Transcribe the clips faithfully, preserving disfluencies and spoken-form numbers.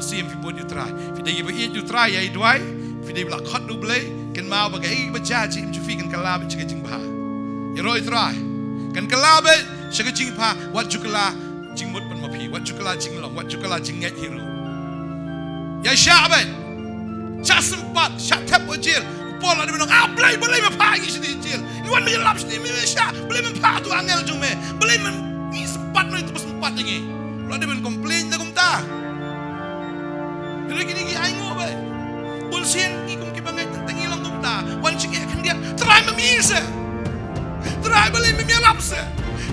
Siem phi bud ïa u Trai. Phi dei ba ïeit ïa u Trai ïa i duwai. Phi dei ba la khot da u Blei. Kynmaw ba kaei ba jia jingim jong phi kan kylla beit sha ka jingbha. Ïaroh ïa u Trai. Kan kylla beit sha ka jingbha. Wat ju kylla jingmut ban ma phi. Wat ju kylla jinglong. Wat ju kylla jingngeit hi ruh. Ïa shah beit. Shah sympat. Shah thep ha jel. U Paul la dei ban ong, ah, Blei, Blei, me phah ïa ngi sha jel. Ngi wan me ïalap sha ngi, me shah. Blei, me phah tu angel jong me. Blei, me ngi sympat, me tu sympat ïa ngi. La dei ban complain da kumta. Hynrei kine ki ainguh bha. Bun sien ngi kum kiba ngeit tang ngi long kumta. Wan jingeh khyndiat. Trai, me mih se. Trai, balei me ïalap se?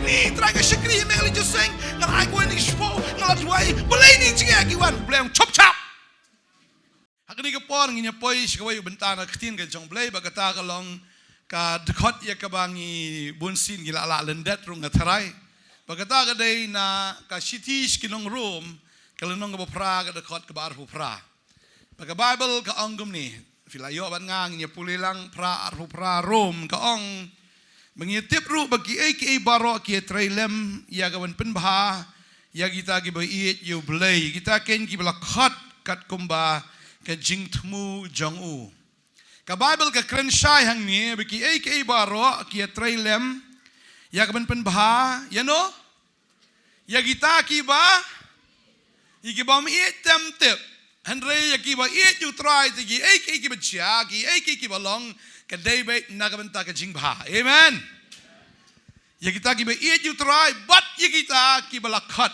Ni Trai, nga shakri ïa me, nga la jingïaseng, nga la ai kawei na ki shiphew, nga la duwai. Balei ni jingeh ki wan? Blei ong chop chop. Ha kane ka por ngin ïa poi sha kawei u bynta na ka ktien ka jong Blei, ba kata ka long ka dkhot ïa kaba ngi bun sien ngi la lah lyndet ruh nga tharai. Ba kata ka dei na ka shithi sha ki nong Rom, ka lynnong kaba phra, ka dkhot kaba arphew phra. Ba ka Baibl ka ong kumne, phi la ïoh bad nga, ngin ïa pule lang, phra, arphew phra, Rom, ka ong, ba ngi tip ruh ba kiei kiei baroh ki ïatrei lem ïa ka ban pynbha ïa kita kiba ïeit ïa u Blei, kita kein kiba la khot katkum ba ka jingthmu jong u. Ka Baibl ka kren shai hangne ba kiei kiei baroh ki ïatrei lem ïa ka ban pynbha ïa no? Ïa kita kiba, ïa kiba ym ïeit te ym tip. Hynrei ïa kiba ïeit ïa u Trai te kiei kiei kiba jia, kiei kiei kiba long, ka dei beit na ka bynta ka jingbha. Amen. Ïa kita kiba ïeit ïa u Trai bad ïa kita kiba la khot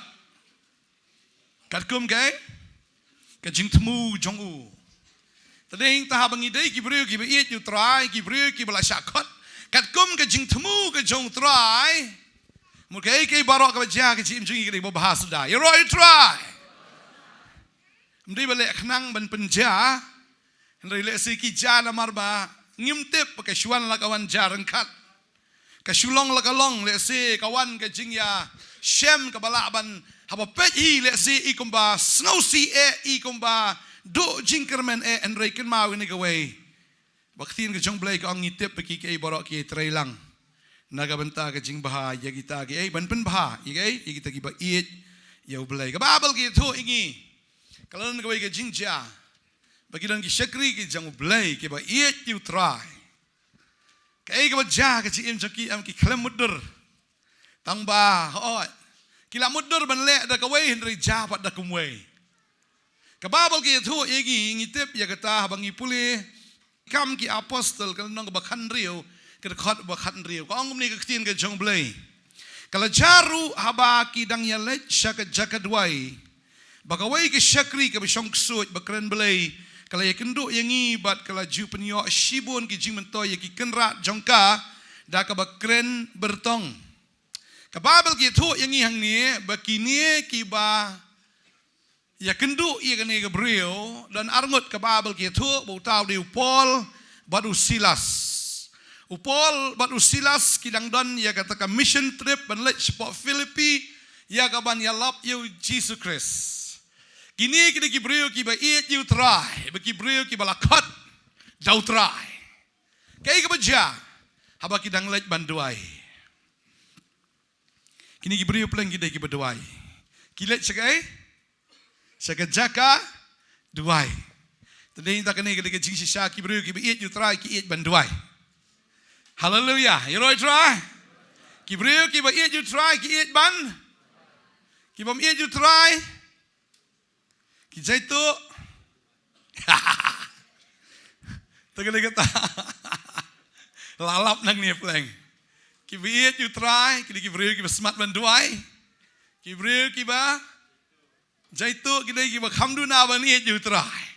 katkum ka, ka jingthmu jong u. Te dei hangta haba ngi dei ki briew kiba ïeit ïa u Trai, ki briew kiba la shah khot katkum ka jingthmu ka jong u Trai, mut kaei kaei baroh kaba jia ha ka jingim jong ngi ka dei ba bha suda. Ïaroh ïa u Trai. Ym dei ba leh khnang ban pynjia, hynrei lehse ki jia namar ba ngim tip ba ka shu wan la ka wan jia ryngkat. Ka shu long la ka long, lehse ka wan ka jingïashem kaba lah ban, haba peit hi, lehse i kumba sngewsih eh, i kumba duh jingkyrmen eh, hynrei kynmaw ïa kane kawei, ba ka ktien ka jong u Blei ka ong ngi tip ba kiei kiei baroh ki ïatrei lang na ka bynta ka jingbha ïa kita kiei, ban pynbha ïa kiei, ïa kita kiba ïeit ïa u Blei. Ka Baibl ka ïathuh ïa ngi, ka la don kawei ka jingjia, ba ki don ki shakri ki jong u Blei kiba ïeit ïa u Trai. Kaei kaba jia ha ka jingim jong ki, em ki khlem mutdur. Tang ba hooid, ki la mutdur ban leh da kawei hynrei jia pat da kumwei. Ka Baibl ka ïathuh ïa ngi, ngi tip ïa kata haba ngi pule Kam ki Apostol ka lynnong kaba khathynriew, ka dkhot ba khathynriew, ka ong kumne ka ktien ka jong u Blei: Ka la jia ruh haba ki dang ïaleit sha ka jaka duwai, ba kawei ka shakri kaba shongksuid ba kren Blei ka la ïakynduh ïa ngi bad ka la ju pynïoh shibun ki jingmyntoi ïa ki kynrad jong ka da kaba kren byrtong. Ka Baibl ka ïathuh ïa ngi hangne ba kine kiba ïakynduh ïa kane ka briew, don arngut ka Baibl ka ïathuh ba uta u dei u Paul bad u Silas. U Paul bad u Silas ki dang don ïa kata ka mission trip ban leit shapoh Philippi, ïa ka ban ïalap ïa u Jisu Khrist. Kine ki dei ki briew kiba ïeit ïa u Trai, ba ki briew kiba la khot da u Trai. Kaei kaba jia haba ki dang leit ban duwai? Kine ki briew pleng ki dei kiba duwai. Ki leit sha kaei? Sha ka jaka duwai. Te dei nangta kane ka dei ka jingshisha, ki briew kiba ïeit ïa u Trai ki ïeit ban duwai. Haleluia. Ïaroh ïa u Trai. Ki briew kiba ïeit ïa u Trai ki ïeit ban, ki bym ïeit ïa u Trai ki jaituh. Te ka dei kata. La lap nangne pleng. Kiba ïeit ïa u Trai ki dei ki briew kiba smat ban duwai. Ki briew kiba jaituh ki dei kiba kham duna ban ïeit ïa u Trai.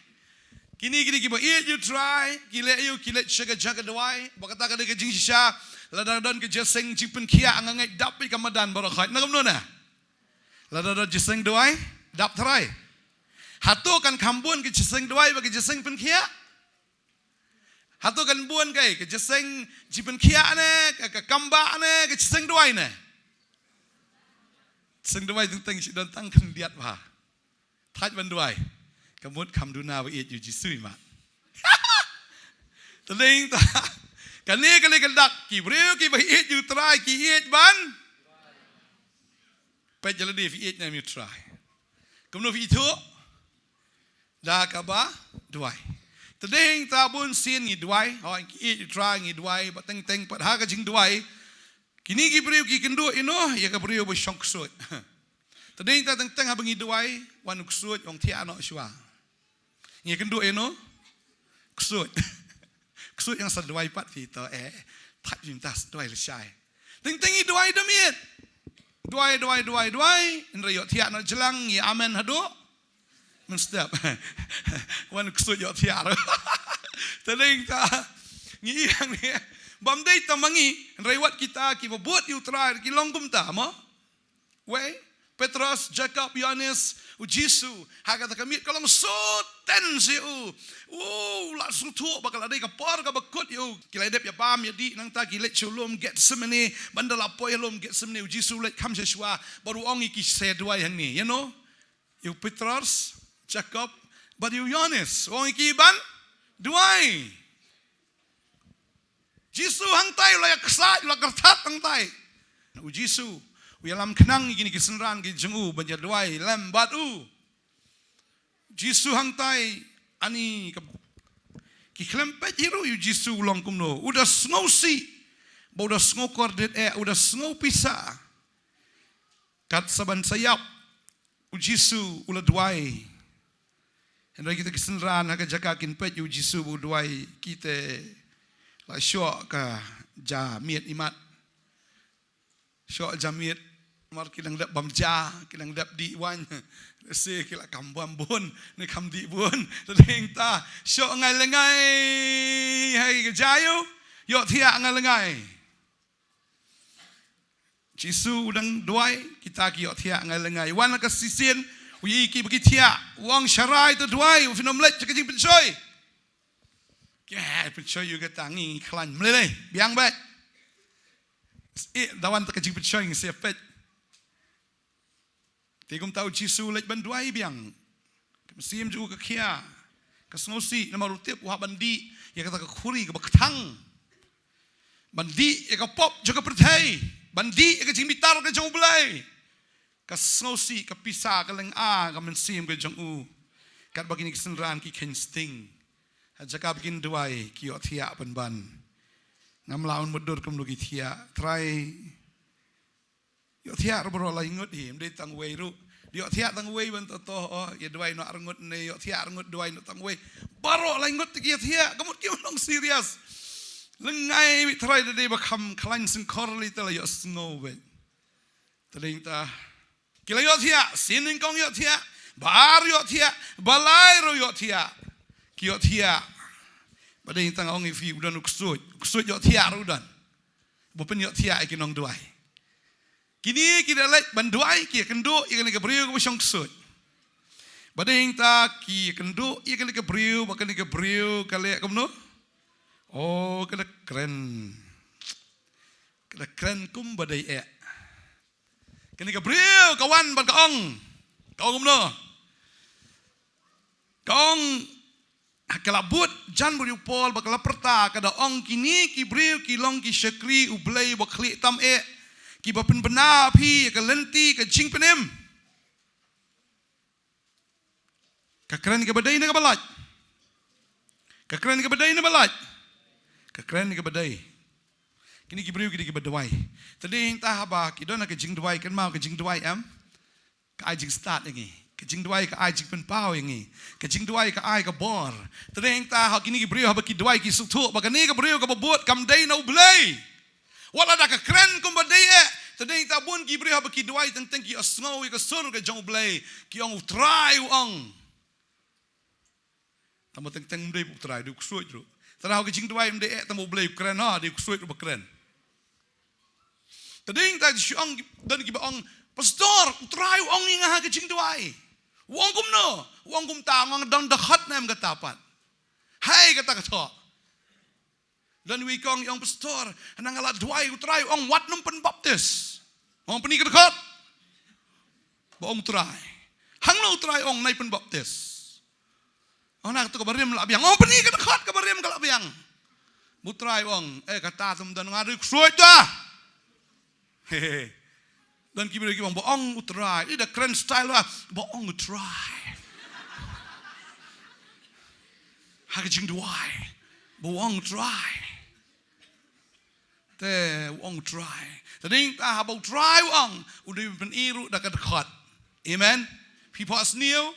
Kine ki dei kiba ïeit ïa u Trai, ki leh ïa u, ki leit sha ka jaka duwai. Ba kata ka dei ka jingshisha. Lada don ka jingïaseng jingpynkhiah, nga ngeit dap beit ka madan baroh khoit, na kumno na? Lada don jingïaseng duwai, dap tharai. Hato kan kham bun ka jingïaseng duwai bad ka jingïaseng pynkhiah? Hato kan bun kaei, ka jingïaseng jingpynkhiah ne, ka, ka kambah ne, ka jingïaseng duwai ne? Jingïaseng duwai teng teng, shi don tang khyndiat bha. Thait ban duwai. Ka mut kham duna ba ïeit ïa u Jisu, i mat. Te dei nangta, kane ka dei ka dak, ki briew kiba ïeit ïa u Trai ki ïeit ban. Peit ïa lade, phi ïeit ne em ïa u Trai? Kumno phi ithuh? Da kaba duwai. Te dei hangta bun sien ngi duwai, hooid ngi ïeit ïa u Trai ngi duwai, bad teng teng pat ha ka jingduwai. Kine ki briew ki kynduh ïa no, ïa ka briew ba shong ksuid. Te dei hangta teng teng haba ngi duwai, wan u ksuid, u ong thiah noh shuwa. Ngi kynduh ïa no, ksuid. Ksuid ïa nga sa duwai pat phi to, eh, thait phi mynta sa duwai lashai. Teng teng ngi duwai da miet. Duwai, duwai, duwai, duwai. Hynrei ïohthiah noh jlang ngi amen haduh mynstep. Wan ksuid ïohthiah ruh. Te dei hangta ngi ïeng ne. Bym dei tang ma ngi, hynrei wat kita kiba bud ïa u Trai ki long kumta mo. Wei, Petros, Jakob, Ïoannis, u Jisu, ha kata ka miet ka long sngewthuh seh u. U la sngewthuh ba ka la dei ka por kaba kut ïa u. Ki la dep ïa bam ïa dih, nangta ki leit sha u lum Getsemane, ban da la poi ha lum Getsemane u Jisu u leit kham sha shuwa, bad u ong ïa ki sa duwai hangne, ïa no? Ïa u Petros, Jakob, bad ïa u Ïoannis, u ong ïa ki ban duwai. Jisu hangtai u la ïa ksaid, u la kyrthat hangtai. U Jisu u ïalam khnang ïa kine ki synran ki jong u ban ïa duwai lem bad u. Jisu hangtai, ani ka, ki khlem peit hi ruh ïa u Jisu u long kumno. U da sngewsih, ba u da sngew kordit eh, u da sngew pisa. Kat sa ban sa ïap, u Jisu u la duwai. Hynrei kita ki synran ha ka jaka kin peit ïa u Jisu ba u duwai, kita la shoh ka ja miet imat. Shoh ja miet, mar ki dang dep bam ja, ki dang dep dih waiñ. Lehse ki la kham bam bun, ne kham dih bun. Te dei hangta, shoh ngai lyngngai ha ka ja ïa u, ïohthiah ngai lyngngai. Jisu u dang duwai, kita ki ïohthiah ngai lyngngai. Wan la ka shisien, u ïohi kiba ki thiah, u ong sharai to duwai, u phin ym leit sha ka jingpynshoi. Ki, eh, pynshoi ïa kata ngi khlaiñ mlei lei, biang beit. Eh, da wan ta ka jingpynshoi ngi sa peit. Te kumta u Jisu u leit ban duwai biang. Ka mynsiem jong u ka khia. Ka sngewsih namar u tip u hap ban dih ïa kata ka khuri kaba kthang. Ban dih ïa ka pop jong ka pyrthei. Ban dih ïa ka jingbitar ka jong U Blei. Ka sngewsih, ka pisa, ka lynga, ka mynsiem ka jong u. Katba kine ki synran ki kheiñ sting. Ha jaka ba kin duwai ki ïohthiah pynban. Ngam lah ban mutdur kumno ki thiah. Trai ïohthiah ruh baroh lai ngut hi, ym dei tang wei ruh. Ïohthiah tang wei ban to to, oh, ïa duwai noh arngut ne, ïohthiah arngut duwai noh tang wei. Baroh lai ngut te ki ïohthiah, ka mut ki ym long serious. Lyngngai beit Trai da dei ba kham khlaiñ syngkhor lei te la ïohsngew beit. Te dei ta. Ki la ïohthiah, sien nyngkong ïohthiah, ba ar ïohthiah, ba lai ruh ïohthiah. Ki ïohthiah. Ba dei tang ong ïa phi u don u ksuid, u ksuid ïohthiah ruh u don. Ba pynïohthiah ïa ki nongduwai. Kine ki da leit ban duwai ki ïakynduh ïa kane ka briew kaba shong ksuid. Ba dei ta ki ïakynduh ïa kane ka briew, ba kane ka briew ka leh kumno? Oh, ka da kren. Ka da kren kumba dei eh. Kane ka briew ka wan bad ka ong. Ka ong kumno? Ka ong, ka la bud jan bad ïa u Paul bad ka la pyrta, ka da ong kine ki briew ki long ki shakri U Blei uba khlieh tam eh, kiba pynbna phi ïa ka lynti ka jingpynim. Ka kren kaba dei ne kaba lait? Ka kren kaba dei ne ba lait? Ka kren kaba dei. Kine ki briew ki dei kiba duwai. Te dei hangta haba ki don ha ka jingduwai, kynmaw ka jingduwai em ka ai jingstad ïa ngi. Ka jingduwai ka ai jingpynpaw ïa ngi. Ka jingduwai ka ai ka bor. Te dei hangta ha kine ki briew haba ki duwai ki sngewthuh ba kane ka briew kaba bud kam dei na U Blei. Wat la da ka kren kumba dei eh. Te dei ta bun ki briew haba ki duwai teng teng ki ïohsngew ïa ka sur ka jong U Blei. Ki ong U Trai u ong. Tang ba teng teng ym dei U Trai, dei u ksuid ruh. Te da ha ka jingduwai ym dei eh tang ba U Blei u kren, ha, dei u ksuid ruh ba kren. Te dei ta shu ong, don kiba ong, Pastor, U Trai u ong ïa nga ha ka jingduwai. U ong kumno? U ong kumta, u ong dang dkhot ne em kata pat. Hai kata ka thoh. Don iwei i kong i ong, Pastor, haba nga la duwai U Trai u ong wat nym pynbaptis. Ong pyni ka dkhot ba ong U Trai. Hangno U Trai ong nai pynbaptis? Ong na kata kaba rim la biang. Ong pyni ka dkhot kaba rim ka la biang. U Trai ong, eh, kata te ym don, nga dei u ksuid ta. Hehe. Don ki briew ki ong ba ong U Trai. Ïa da kren style ba, ba ong U Trai. Ha ka jingduwai. Ba u ong Trai. Te u ong Trai. Te dang ta haba u Trai u ong. U dei ban pyni ruh da ka dkhot. Amen. Phi phohsniew.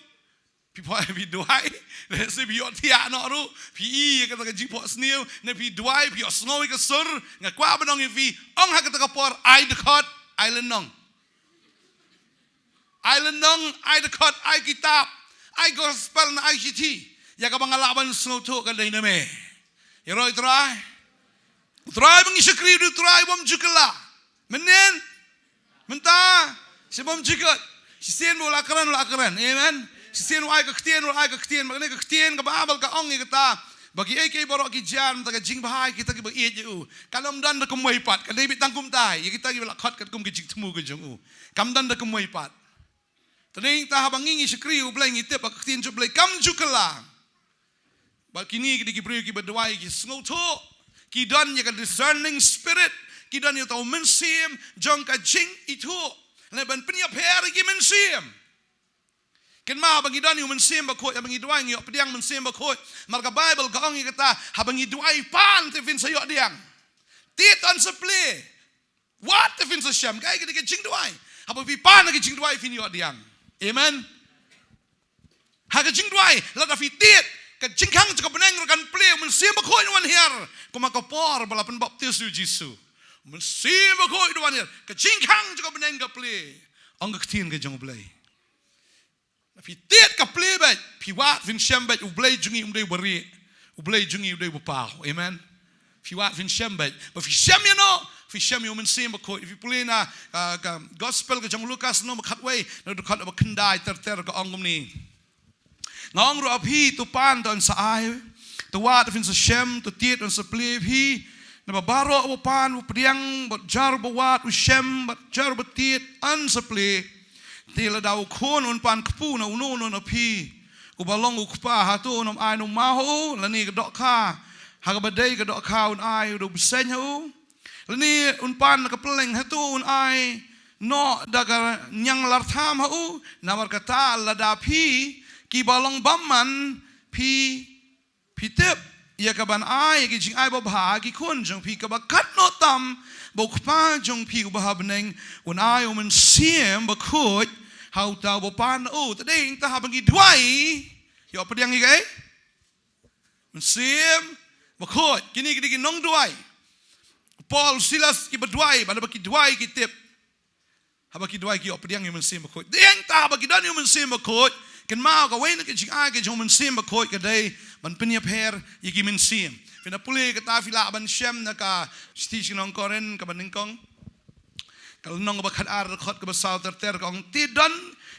Phi phoh phi duwai. Lehse phi ïohthiah noh ruh. Phi i ïa kata ka jingphohsniew. Ne phi duwai, phi ïohsngew ïa ka sur. Nga kwah ban ong ïa phi. Ong ha kata ka por, ai dkhot, ai lynnong. Ai lynnong, ai dkhot, ai kitab, ai gospel, ne ai shithi. Ïa kaba nga lah ban sngewthuh ka dei na me. Ïaroh Trai. Trai ba ngi shakri, u Trai bym ju kylla. Mynnin. Mynta. Shi bym ju kylla. Shisien ba u la kren, u la kren. Amen. Shisien u ai ka ktien, u ai ka ktien. Ba kane ka ktien ka Baibl ka ong ïa kata. Ba kiei kiei baroh ki jan, mynta ka jingbha ïa kita kiba ïeit ïa u. Kam don da kumwei pat, ka dei beit tang kumta, ïa kita kiba la khot katkum ka jingthmu ka jong u. Kam don da kumwei pat. Te dang ta haba ngi ngi shakri ïa u Blei ngi tip ba ka ktien jong u Blei kam ju kylla. Ba kine ki dei ki briew kiba duwai ki sngewthuh. Ki don ïa ka discerning spirit. Ki don ïa uta u mynsiem jong ka jingithuh. Lane ban pynïapher ïa ki mynsiem. Kynmaw haba ngi don ïa u Mynsiem Bakhuid, haba ngi duwai ngi ïoh pdiang Mynsiem Bakhuid. Namar ka Baibl ka ong ïa kata, haba ngi duwai pan te phin sa ïoh pdiang. Tied yn sa plie. Wad te phin sa shem, kaei ka dei ka jingduwai. Haba phi pan ha ka jingduwai phin ïoh pdiang. Amen. Ha ka jingduwai, lada phi tied, ka jingkhang jong ka bneng ruh kan plie, u Mynsiem Bakhuid un wan hiar. Kumba ka por ba la pynbaptis ïa u Jisu. U Mynsiem Bakhuid un wan hiar. Ka jingkhang jong ka bneng ka plie. Ong ka ktien ka jong u Blei. Phi tied ka plie beit, phi wad phin shem beit, u Blei jong ngi um dei uba rieh, u Blei jong ngi u dei uba paw. Amen. Phi wad phin shem beit, ba phi shem ïa no, phi shem ïa u Mynsiem Bakhuid. Phi pule na, ah, ka gospel ka jong u Lukas lynnong ba khatwei, na dkhot ba khyndai ter ter ka ong kumne. Nga ong ruh ïa phi, to pan to yn sa ai, to wad phin sa shem, to tied yn sa plie ïa phi. Naba baroh uba pan, uba pdiang, bad jar uba wad, u shem, bad jar uba tied, yn sa plie. Te lada u khun un pan kpu na uno uno na phi, uba long u kpa, hato un ym ai na u maw ha u, lane ka dohkha ha kaba dei ka dohkha un ai u da u bseiñ ha u? Lane un pan na ka pylleng, hato un ai noh da ka ñianglartham ha u? Namar kata lada phi kiba long bymman, phi Phi tip ïa kaban ai ïa ki jingai babha ha ki khun jong phi, kaba katno tam ba u Kpa jong phi uba ha bneng un ai u Mynsiem Bakhuid ha uta uba pan na u. Te dang ta haba ngi duwai, ïoh pdiang ïa kaei? Mynsiem Bakhuid. Kine ki dei ki nongduwai. Paul, Silas kiba duwai, bad haba ki duwai ki tip. Haba ki duwai ki ïoh pdiang ïa u Mynsiem Bakhuid. Dang ta haba ki don ïa u Mynsiem Bakhuid, kynmaw kawei na ki jingai ki jong u Mynsiem Bakhuid ka dei ban pynïapher ïa ki mynsiem. Phin da pule kata, phi lah ban shem na ka shithi sha ki nong Korinth kaba nyngkong, ka lynnong kaba khatar, dkhot kaba saw ter ter, ka ong, te don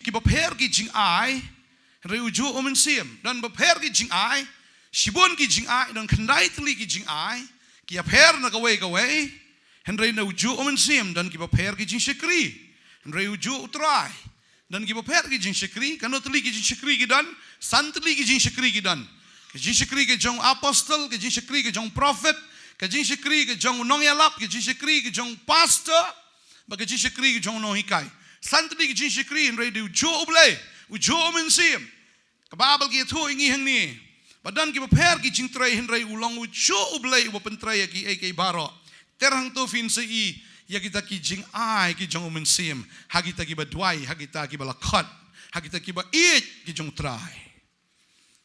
kiba pher ki jingai, hynrei u juh u Mynsiem. Don bapher ki jingai, shibun ki jingai, don khyndai tylli ki jingai, ki ïapher na kawei kawei, hynrei na u juh u Mynsiem. Don kiba pher ki jingshakri, hynrei u juh u Trai. Don kiba pher ki jingshakri, katno tylli ki jingshakri ki don? San tylli ki jingshakri ki don. Ka jingshakri ka jong u apostol, ka jingshakri ka jong u prophet, ka jingshakri ka jong u nongïalap, ka jingshakri ka jong u pastor, bad ka jingshakri ka jong u nonghikai. San tylli ki jingshakri, hynrei dei u juh u Blei, u juh u Mynsiem. Ka Baibl ka ïathuh ïa ngi hangne ba don kiba pher ki jingtrei, hynrei u long u juh u Blei uba pyntrei ïa kiei kiei baroh. Ter hangto phin sa ïohi ïa kita ki jingai ki jong u Mynsiem ha kita kiba duwai, ha kita kiba la khot, ha kita kiba ïeit ki jong u Trai.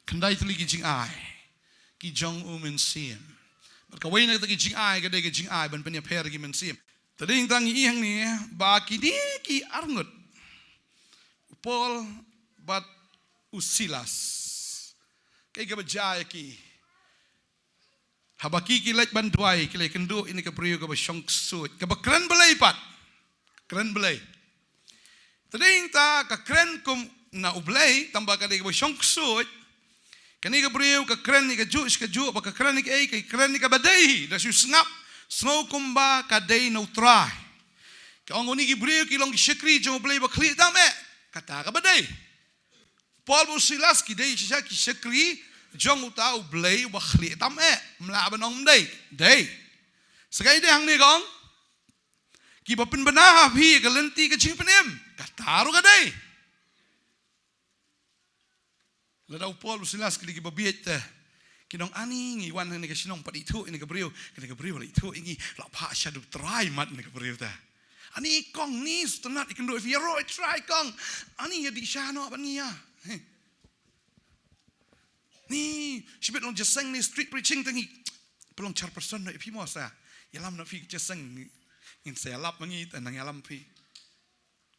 Khyndai tylli ki jingai ki jong u Mynsiem. Bad kawei na kita ki jingai ka dei ka jingai ban pynïapher ïa ki mynsiem. Te dang ta ngi ïohi hangne ba kine ki arngut, u Paul bad u Silas, kaei kaba jia ïa ki? Haba ki ki leit ban duwai, ki la ïakynduh ïa kane ka briew kaba shongksuid, kaba kren Blei pat. Kren Blei. Te dang ta ka kren kum na u Blei, tangba ka dei kaba shongksuid. Kane ka briew ka kren ïa kajuh shi kajuh, ba ka kren ïa kaei, ka kren ïa kaba dei hi, da shu sngap, sngew kumba ka dei na u Trai. Ka ong, une ki briew ki long ki shakri jong u Blei uba khlieh tam eh. Kata kaba dei. Paul bad u Silas ki dei shisha ki shakri jong uta u Blei uba khlieh tam eh. Ym lah ban ong ym dei. Dei. Sa kaei dei hangne ka ong? Kiba pynbna ha phi ka lynti ka jingpynim. Kata ruh ka dei. Lada u Paul u Silas ki dei kiba bieit te, Ki nong ani ngi wan ne ka shnong pat ithuh ne ka briew, ne ka briew la ithuh ngi la pha shadup trai mat ne ka briew ta. Ani kong ni sutnat ikan do if yaro trai kong. Ani ya di shano ban ngi ya. Ni shibit long jaseng ni street preaching tangi. Pelong char person no ipi mo sa. Yalam no fi jaseng ngin sa yalap mangi tanang yalam fi.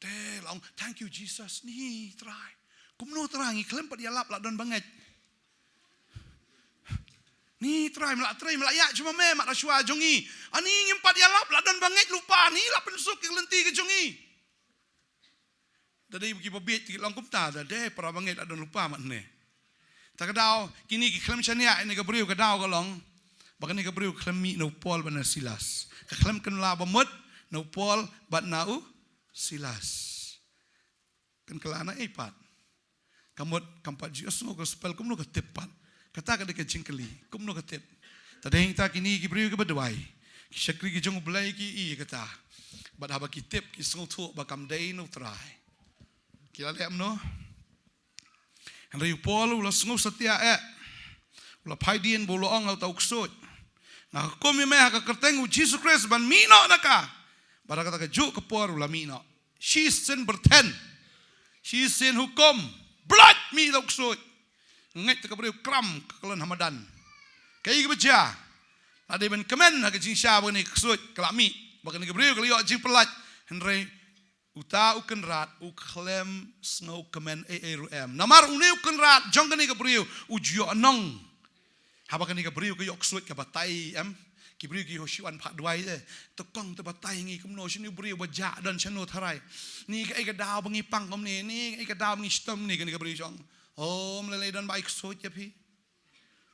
Te long thank you Jesus ni trai. Kumno trai ngi klem pat yalap la don bangaj. Ni trai mla trai mla ya cuma me mat ashwa jongi. Ani ngim pat yalap la don bangaj lupa ni la pensuk ke lenti ke jongi. Dadai bagi babit ki long kumta dadai para bangit adon lupa mat ne. Ta ka daw kini ki khlem shania ne ka briew ka daw ka long. Ba kani ka briew khlem mi no Paul ba na Silas. Ka khlem ken la ba mut no Paul ba na u Silas. Kan kala na ei pat. Ka mut kam pat ji os no gospel kumno ka tip pat. Kata ka dei ka jingkylli kumno ka tip. Ta dei ta kini ki briew ki ba duai. Ki shakri ki jong u Blei ki i kata. Bad haba ki tip ki sngewthuh ba kam dei no trai. Ki la leh mno. Hynrei u Paul u la sngew satia eh. U la phai dien ba u la ong ha uta u ksuid. Nga hukum ïa me ha ka kyrteng u Jisu Khrist ban mih noh na ka. Bad ha kata ka juk ka por u la mih noh. Shisien byrthen. Shisien hukum. Blood mih da u ksuid. Ngeit ta ka briew kram ka klon hamadan. Kaei kaba jia. La dei ban kmen ha ka jingshisha ba kane ka ksuid ka la mih. Ba kane ka briew ka la ïoh jingpyllait. Hynrei uta u kynrad u khlem sngew kmen ei ei ruh em. Namar une u kynrad jong kane ka briew u ju ïoh nong. Haba kane ka briew ka ïoh ksuid ka batai em. Ki briew ki ïoh shu wan phah duwai de. Te kong te batai ngi kumno shini u briew ba jah don shano tharai. Ni kaei ka daw ba ngi pang kumne ni kaei ka daw ba ngi shitom ni kane ka briew jong. Om lei lei don ba ai ksuid ïa phi.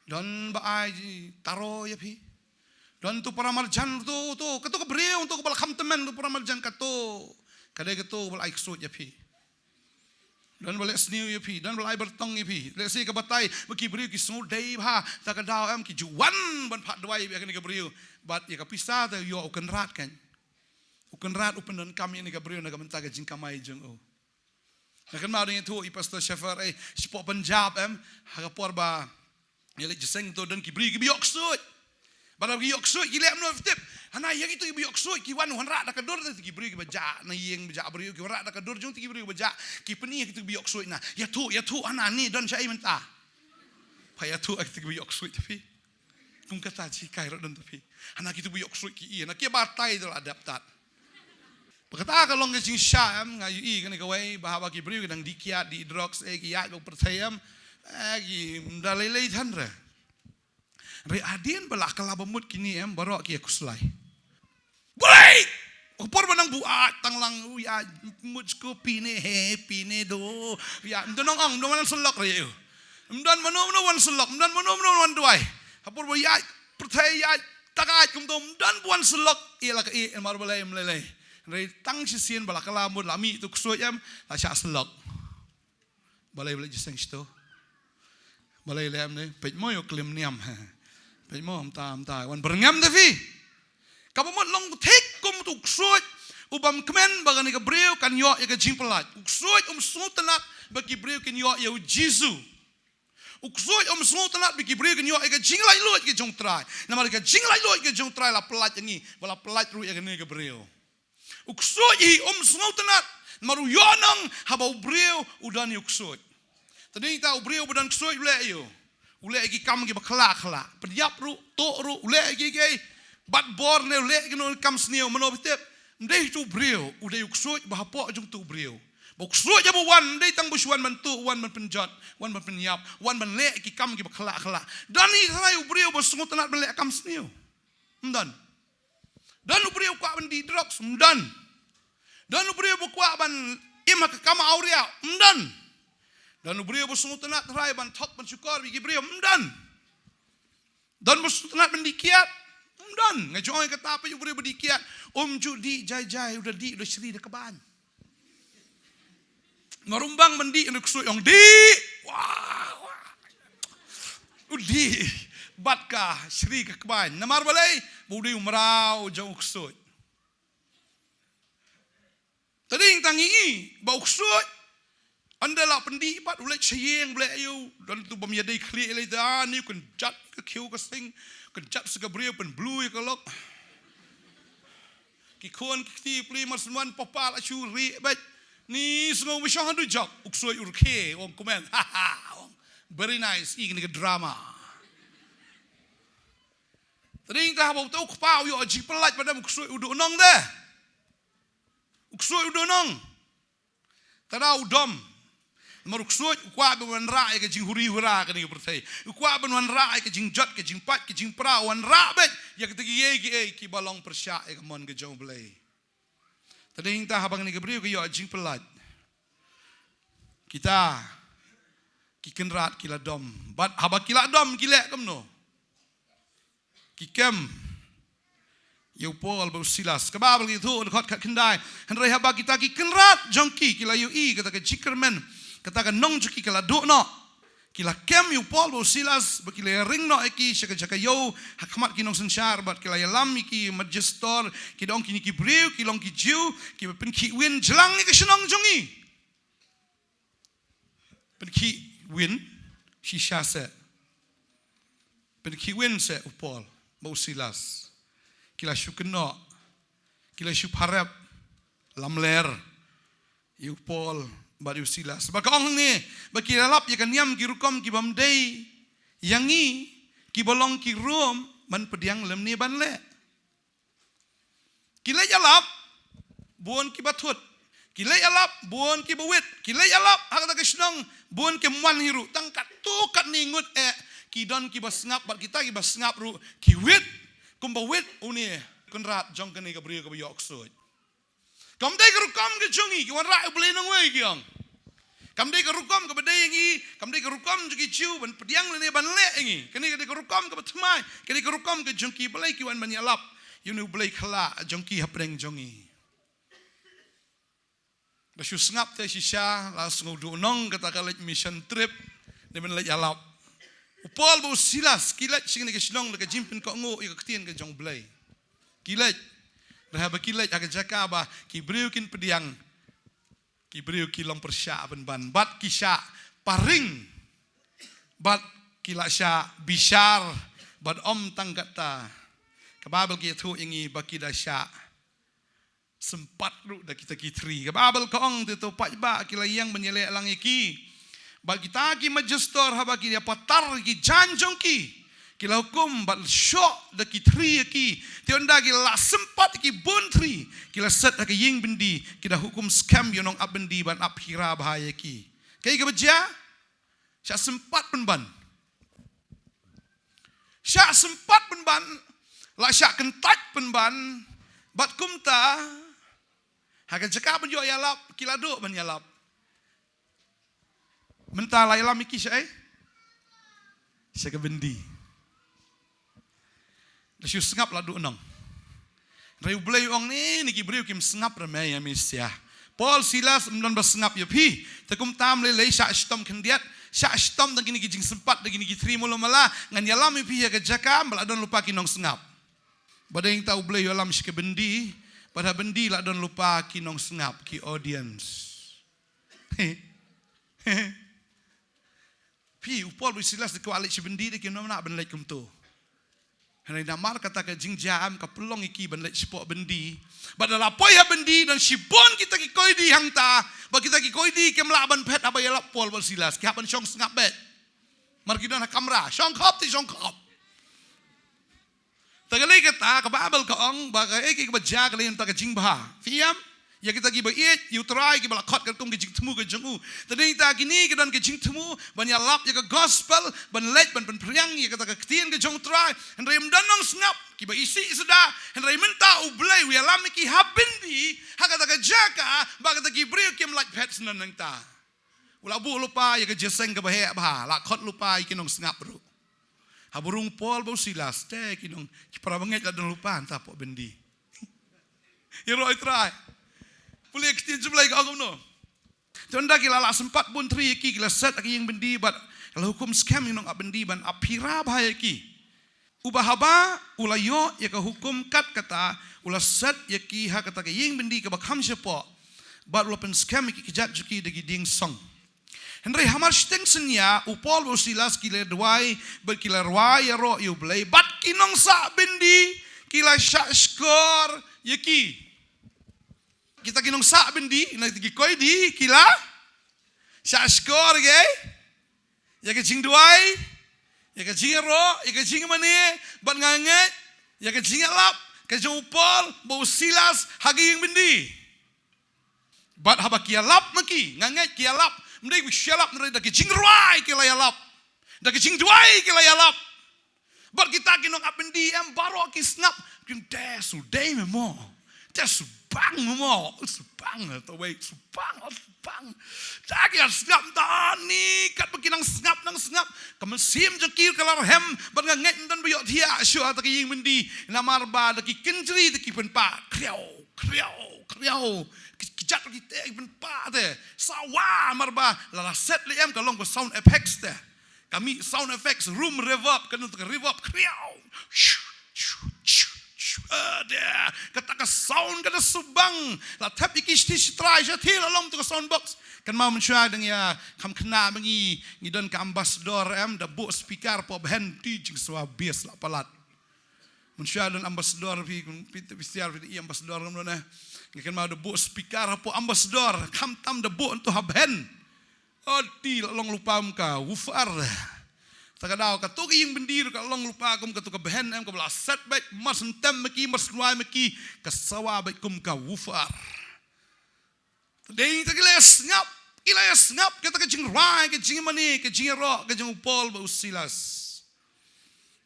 Don ba ai taro ïa phi. Don tu para marjan tu tu katu ka briew tu ka ba la kham tymmen tu para marjan katu. Ka dei katu ba la ai ksuid ïa phi. Don ba leh sniew ïa phi, don ba leh ai byrtong ïa phi. Lehse ka batai ba ki briew ki sngew dei bha ta ka daw em ki ju wan ban phah duwai ïa kane ka briew. Bad ïa ka pisa te ïoh u kynrad kan. U kynrad u pyndonkam ïa kane ka briew na ka bynta ka jingkamai jong u. Na kynmaw dang ïathuh i Pastor Shaffer eh shapoh Punjab em ha ka por ba ïa leit jingïaseng to don ki briew ki ba ïoh ksuid. Bad haba ki ïoh ksuid ki leh mno tip. Hana ïa kitu ki ba ïoh ksuid ki wan wanrah da ka dur te ki briew ki ba jah na ïing ba jah briew ki wanrah da ka dur jong te ki briew ba jah. Ki pyni ïa kitu ki ba ïoh ksuid na. Ïathuh ïathuh hana ni don sha ei mynta. Pha ïathuh ïa kitu ki ba ïoh ksuid te phi. Kum kata chi kai ro don te phi. Hana kitu ba ïoh ksuid ki i hana ki ba tai te la dep tat. Ba kata ka long ka jingshisha em nga ïohi kane kawei ba haba ki briew ki dang dih kiad dih drugs eh ki ïaid ba u pyrthei em. Eh ki ym da lei lei than re. Re hadien ba la ka la ba mut kine em baroh ki ïa khuslai. Balei! Ka por ba nang buaid tang lang u ïaid mut ko pine he pine do. Ïa ym don ong ong ym don wan syllok re ïa u. Ym don mano mano wan syllok ym don mano mano wan duwai. Ka por ba ïaid pyrthei ïaid tagaid kumto ym don ba wan syllok ïa la ka ïa mar balei ym lei lei. Re tang shisien ba la ka la mut la mih tu ksuid em la shah syllok. Balei balei jiseng shito. Balei lem ne peit mo ïa u klim niam. Peit mo ym ta ym ta wan byrngem da phi. Kaba mut long thik kum tu u ksuid u bym kmen ba kane ka briew kan ïoh ïa ka jingpyllait. U ksuid um sngewtynnat ba ki briew kin ïoh ïa u Jisu. U ksuid um sngewtynnat ba ki briew kin ïoh ïa ka jinglaitluid ka jong u Trai. Namar ka jinglaitluid ka jong u Trai la pyllait ïa ngi ba la pyllait ruh ïa kane ka briew. U ksuid hi um sngewtynnat namar u ïohnong haba u briew u don ïa u ksuid. Tadi ta u briew ba don ksuid u leh ïa u. U leh ïa ki kam kiba khlak khlak. Pynïap ruh, tuh ruh, u leh ïa ki ki. Bat bor ne u leh ïa ki nong kam sniew mano ba tip. Ym dei tu u briew, u dei u ksuid ba hapoh jong tu u briew. Ba u ksuid ïa ba wan, ym dei tang ba shu wan ban tuh, wan ban pynjot, wan ban pynïap, wan ban leh ïa ki kam kiba khlak khlak. Don hi trai u briew ba sngewtynnat ban leh kam sniew. Ym don. Don u briew kwah ban dih drugs, ym don. Don u briew ba kwah ban im ha ka kam awria, ym don. Don u briew ba sngewtynnat trai ban thok ban shukor bad ki briew, ym don. Don ba sngewtynnat ban dih kiad, ym don. Nga jong kata pa u briew ba dih kiad, um ju dih jai jai u da dih u da shri da ka ban. Marumbang mandi ïa u ksuid ong di. Wah, wah. U di. Bat ka shri ka kbain. Namar balei ba u dei u mraw jong u ksuid. Tading tang i ba u ksuid. Ynda la pyndih pat u leit sha ïing, u leit ïa u, don tu bym ïadei khlieh lei da, ni u kynjat ka khiew ka sing, kynjat sa ka briew, pynblue ïa ka lok. Ki khun ki kti pli mar sngewbha, papa la shu rieh beit. Ni sngew ba shong haduh jok, u ksuid u rkhie, u ong kumne. Ha ha, u ong, "Very nice, i kane ka drama." Te dei te haba uta u kpa u ïoh jingpyllait ba dam, u ksuid u duh nong de. U ksuid u duh nong. Te da u dom. Namar u ksuid u kwah ban wanrah ïa ka jinghuri hura kane ka pyrthei. U kwah ban wanrah ïa ka jingjot, ka jingpait, ka jingpra, u wanrah beit ïa kita kiei kiei kiba long pyrshah ïa ka mon ka jong U Blei. Te dei te haba kane ka briew ka ïoh jingpyllait, kita ki kynrad ki la dom. Bad haba ki la dom ki leh kumno? Ki kem ïa u Paul bad u Silas. Ka Baibl ka ïathuh, dkhot khatkhyndai: "Hynrei haba kita ki kynrad jong ki ki la ïohi kata ka jingkyrmen, kata ka nong jong ki ka la duh noh, ki la kem ïa u Paul bad u Silas, bad ki la ïaring noh ïa ki sha ka jaka ïew ha khmat ki nongsynshar, bad ki la ïalam ïa ki magistor, ki da ong, 'Kine ki briew ki long ki Jiw kiba pynkhih win jlang ïa ka shnong jong ngi.'" Pynkhih win shisha seh. Pynkhih win seh u Paul bad u Silas. Ki la shu kynnoh, ki la shu pharep lamler ïa u Paul bad u Silas. Ba ka ong hangne ba ki la lap ïa ka niam ki rukom kibym dei ïa ngi kiba long ki Rom ban pdiang lymne ban leh. Ki leit ïalap bun kiba thut. Ki leit ïalap bun kiba wit. Ki leit ïalap ha kata ka shnong bun kim wan hi ruh. Tang katto katne ngut eh ki don kiba sngap, bad kita kiba sngap ruh ki wit kumba wit une kynrad jong kane ka briew kaba ïoh ksuid. Kam dei ka rukom ka jong ngi, ki wanrah ïa U Blei nongwei, ki ong. Kam dei ka rukom kaba dei ïa ngi, kam dei ka rukom jong ki Jiw ban pdiang lane ban leh ïa ngi. Kane ka dei ka rukom kaba thymmai, ka dei ka rukom ka jong ki. Balei ki wan ban ïalap ïa une U Blei khyllah jong ki hapdeng jong ngi? Ba shu sngap te shisha la sngew duh nong kata ka leit mission trip ne ban leit ïalap. U Paul bad u Silas ki leit sha kane ka shnong da ka jingpynkohnguh ïa ka ktien ka jong U Blei. Ki leit, hynrei haba ki leit ha ka jaka ba ki briew kin pdiang, ki briew ki long pyrshah pynban, bad ki shah paring, bad ki la shah bishar, bad ym tang kata, ka Baibl ka ïathuh ïa ngi ba ki da shah sympat ruh da kita ki thri. Ka Baibl ka ong, te to paidbah ki la ïeng ban ïaleh lang ïa ki. Bad kita ki magistor haba ki ïa patar ki jaiñ jong ki, ki la hukum bad shoh da ki thri ïa ki. Te ynda ki la sympat ïa ki bun thri, ki la set ha ka ïing byndi, ki da hukum skhem ïa u nongap byndi ban ap hira bha ïa ki. Kaei kaba jia? Shah sympat pynban. Shah sympat pynban, la shah kyntait pynban, bad kumta ha ka jaka ban ïoh ïalap, ki la duh ban ïalap. Mynta la ïalam ïa ki shaei? Sha ka byndi. Da shu sngap la duh nong. Hynrei U Blei u ong, ne, ne ki briew kim sngap re me ïa me sha. Paul, Silas, ym don ba sngap ïa phi. Te kumta ym lei lei shah shitom khyndiat, shah shitom tang kine ki jingsympat da kine ki thri mula mala. Ngan ïalam ïa phi ha ka jaka ba la don lypa ki nongsngap. Ba dei ta U Blei u ïalam sha ka byndi, bad ha byndi la don lypa ki nongsngap, ki audience. Phi, u Paul bad u Silas da kwah leit sha byndi, da kim lah ban leit kumto. Hynrei namar kata ka jingjia em ka pynlong ïa ki ban leit shapoh byndi. Bad da la poi ha byndi don shibun kita ki koidi hangta. Bad kita ki koidi kim lah ban phet haba ïalap Paul bad Silas. Ki hap ban shong sngap beit. Mar ki don ha kamra, shong khop te shong khop. Te ka lei kata, ka Baibl ka ong ba kaei kaei kaba jia ka lei mynta ka jingbha. Phi ïam? Ïa kita kiba ïeit ïa U Trai, kiba la khot katkum ka jingthmu ka jong u. Te dei ta kine ki don ka jingthmu ban ïalap ïa ka gospel, ban leit ban pynphriang ïa kata ka ktien ka jong U Trai. Hynrei ym don nongsngap, kiba isih isih da. Hynrei mynta U Blei u ïalam ïa ki ha byndi, ha kata ka jaka ba kata ki briew kim lah phet shen nangta. U la buh lypa ïa ka jingïaseng kaba heh bha, la khot lypa ïa ki nongsngap ruh. Haba rung Paul bad u Silas, te ki nong, ki para bangeit la don lypa hangta hapoh byndi. Ïaroh ïa U Trai. Pule ka ktien jong U Blei ka ong kumno. Te ynda ki la lah sympat bun thri ïa ki, ki la set ha ka ïing byndi bad la hukum skhem ïa u nongap byndi ban ap hira bha ïa ki. Uba haba u la ïoh ïa ka hukum kat kata, u la set ïa ki ha kata ka ïing byndi kaba kham shapoh, bad u la pynskhem ïa ki kjat jong ki da ki dieng song. Hynrei hamar shiteng synñia, u Paul bad u Silas ki la duwai, bad ki la rwai ïaroh ïa U Blei, bad ki nongsah byndi ki la shah shkor ïa ki. Kita ki nongsah byndi, na kita ki koidi, ki la shah shkor ïa ki, ïa ka jingduwai, ïa ka jingïaroh, ïa ka jingmane, bad nga ngeit ïa ka jingïalap ka jong u Paul bad u Silas ha ka ïing byndi. Bad haba ki ïalap ma ki, nga ngeit ki ïalap, ym dei ba ki shu ïalap, hynrei da ka jingrwai ki la ïalap, da ka jingduwai ki la ïalap. Bad kita ki nongap byndi em baroh ki sngap, ki ong, te shu dei me mo, te shu bang me mo, shu bang, tawei shu bang, shu bang. Da ki sngap, da ni katba ki nang sngap, nang sngap, ka mynsiem jong ki ka la rhem, bad nga ngeit ym don ba ïohthiah shuh ha ta ka ïing byndi, namar ba da ki kynjri da ki pynpah, khriaw, khriaw, khriaw. Ki, ki jat ki teh ki pynpah te. Sawa, namar ba la, la set leh em, ka long ka sound effects te. Ka mih sound effects, room reverb, ka nang ka reverb, khriaw. Shu, shu, shu, shu. Ah, deh. Kata ka sound, kata subang. La thep ïa ki shithi shi trai, shathie la long tu ka sound box. Kynmaw mynshuwa dang ïa kham khynnah ma ngi, ngi don ka Ambassador em, da buh speaker hapoh bhen, te jingsawa bass la palat. Mynshuwa don Ambassador, phi, phi, phi siar, phi i Ambassador kumno ne. Nga kynmaw da buh speaker hapoh Ambassador, khamtam da buh hangto ha bhen. Oti, la long lypa kum ka woofer. Ta ka daw kato ka ïing byndi ruh ka long lypa kum kato ka bhen em, kaba la set beit, mar shu tem ma ki, mar shu rwai ma ki, ka sawa beit kum ka woofer. Te dei ta ki la sngap, ki la sngap, kata ka jingrwai, ka jingmane, ka jingïaroh ka jong u Paul bad u Silas.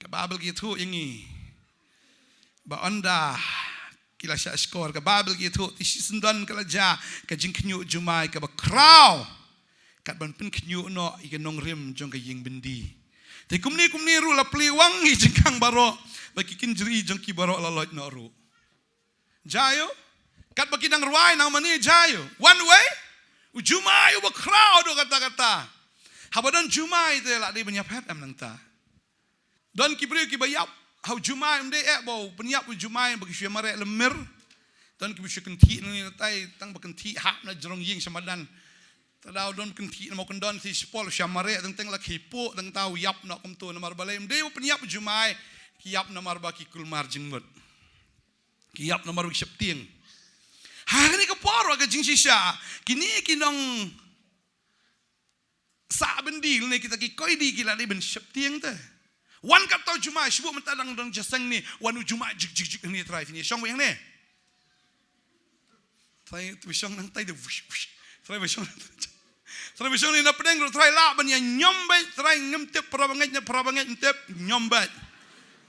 Ka Baibl ka ïathuh ïa ngi ba ynda ki la shah shkor, ka Baibl ka ïathuh, te shisyndon ka la jia ka jingkhynñiuh jumai kaba khraw, kat ban pynkhynñiuh noh ïa ka nongrim jong ka ïing byndi. Te kumne kumne ruh la plie wang ïa ki jingkhang baroh, bad ki kynjri jong ki baroh la loit noh ruh. Jia ïoh? Katba ki nang rwai nang mane, jia ïoh? Wan uwei u jumai uba khraw haduh katta katta. Haba don jumai te la dei ban ïaphet em nangta? Don ki briew kiba ïap ha u jumai, ym dei eh ba u pynïap u jumai ba ki shu mareh lymmer. Don kiba shu kynthih nangne natai, tang ba kynthih hap na jrong ïing sha madan. Ta daw don kynthih namar kyndon shi por shu mareh, teng teng la khie puh, tang ta u ïap noh kumto, namar balei? Ym dei ba pynïap u jumai, ki ïap namar ba ki kulmar jingmut. Ki ïap namar ba ki sheptieng. Ha kane ka por, ha ka jingshisha, kine ki nongsah byndi lane kita ki koidi ki la dei ban sheptieng te. Wan katto jumai, shu buh mynta dang dang jingïaseng ne, wan u jumai jik jik jik ne, Trai, phin ïashong beit hangne. Trai, to shong nangtai de, wush, wush. Trai, ba shong nangtai. Trai, ba shong ne na pdeng ruh, Trai, lah ban ïa ñiom beit, Trai, ngim tip para bangeit ne para bangeit, ngim tip, ñiom beit.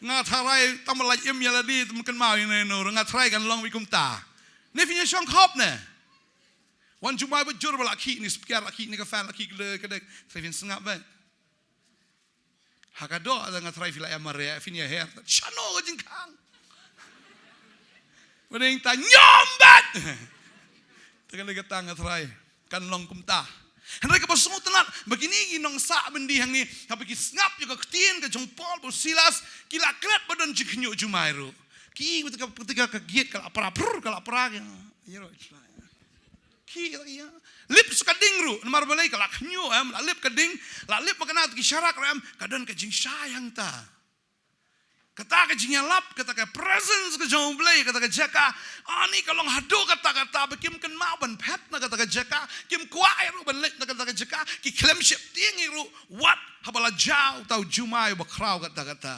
Nga tharai tang ba lait im ïa lade, te ym kynmaw ïa ne no, nga tharai kan long beit kumta. Ne phin ïa shong khop ne. Wan jumai ba jur ba la khih ne speaker, la khih ne ka fan, la khih ka dek, Trai, phin sngap beit. Ha ka doh, nga tharai phi la ïa mareh, phin ïa her. Shano ka jingkhang. Ba dei ta ñiom beit. Te kane kata nga tharai kan long kumta. Hynrei kaba sngewtynnat ba kine ki nongsah byndi hangne, haba ki sngap ïa ka ktien ka jong Paul bad Silas, ki la klet ba don jingkhynñiuh jumai ruh. Ki, ka, ka, ka gate ka la pra, prr, ka la pra, ka, ïa ruh, ïa. Ki, ki, ki, lip sa ka ding ruh, namar balei? Ka la khynñiuh em, la lip ka ding, la lip ma kane, ki sharak ruh em, ka don ka jingshai hangta. Kata ka jingïalap, kata ka presence ka jong U Blei, kata ka jaka, ani ka long haduh katta katta, ba kim kynmaw ban phet na kata ka jaka, kim kwah ruh ban leit na kata ka jaka, ki khlem sheptieng ruh, wat haba la jia uta u jumai uba khraw katta katta.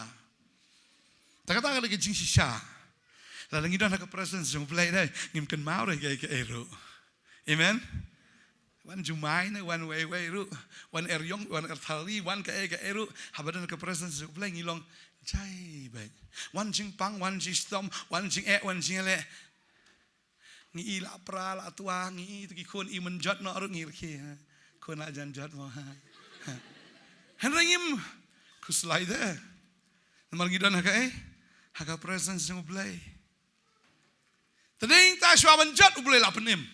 Ta kata ka dei ka jingshisha. Lada ngi don ha ka presence jong U Blei dei, ngim kynmaw re kaei kaei ruh. Amen. Wan jumai ne, wan wei wei ruh, wan eriong, wan erthali, wan kaei kaei ruh, haba don ha ka presence jong U Blei ngi long jai beit. Wan jingpang, wan jingshitom, wan jingeh, wan jingleh. Ngi i la pra la twa, ngi i tu ki khun i mynjot noh ruh ngi rkhie, ha. Khun la jan jot mo, ha. Hynrei ngim khuslai de. Namar ngi don ha kaei? Ha ka presence jong U Blei. Te dei ta shuwa ban jot U Blei la pynim.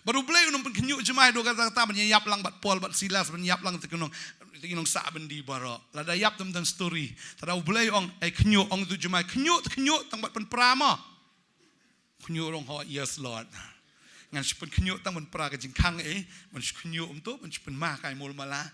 Bad U Blei un ym pynkhynñiuh jumai haduh katta katta ban ïa ïap lang bad Paul bad Silas, ban ïap lang te ki nong, te ki nongsah byndi baroh. Lada ïap te ym don story. Te da U Blei ong, ai khynñiuh, ong tu jumai, khynñiuh te khynñiuh tang bad pynpra mo. Khynñiuh ruh ong, ho, yes Lord. Ngan shu pynkhynñiuh tang ban pra ka jingkhang, eh, ban shu khynñiuh um to, ban shu pynma kai mul mala.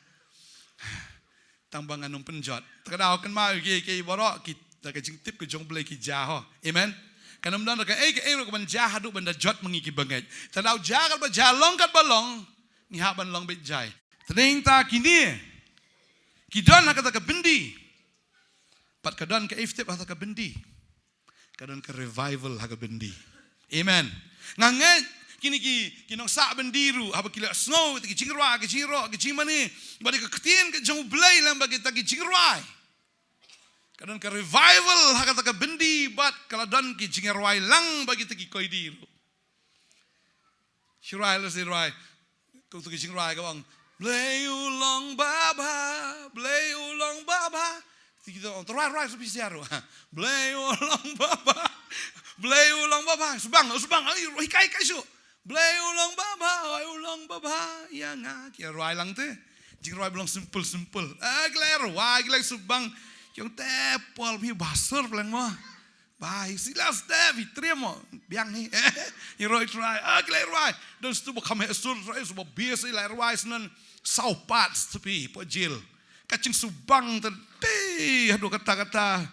Tang ba ngan ym pynjot. Ta ka daw kynmaw ïa ki, ki baroh, ki, da ka jingtip ka jong U Blei ki jia ho. Amen. Kan ym don ka, eh, ka, eh, ka ban jia haduh ban da jot ma ngi ki bangeit. Ta daw jia kat ba jia, long kat ba long, ngi hap ban long beit jai. Tadei ta kine ki don ha kata ka byndi. Pat ka don ka, eh, tip ha kata ka byndi. Ka don ka revival ha ka byndi. Amen. Nga ngeit kine ki, ki nongsah byndi ruh, haba ki la sngew ïa ki jingrwai, ki jingrwai, ki jingmane bad ka ktien ka jong U Blei lem bad kita ki jingrwai, ka don ka revival ha kata ka byndi bad ka la don ki jingrwai lang bad kita ki koidi ruh. Shi rwai la shi rwai. Ka, ka jingrwai ka ong, Blei u long babha, Blei u long babha. Ti kita ong, rwai, rwai, supi siaru. Blei u long babha, Blei u long babha. Subang, subang, ai, hikai, hikai shuh. Blei u long babha, oi u long babha ïa nga. Ki rwai lang te. Jingrwai ba long simple, simple. Ah, ki la rwai, ki la subang. Ki ong te pol mi basur pleng mo. Ba hi Silas te, phi triem mo, biang hi. Ïa roi trai, ah, ki la rwai. Don stu ba kham heh sur, roi stu ba bias, la rwai snan saw pat stu phi, po jil. Ka jingsubang te, te, haduh kata kata.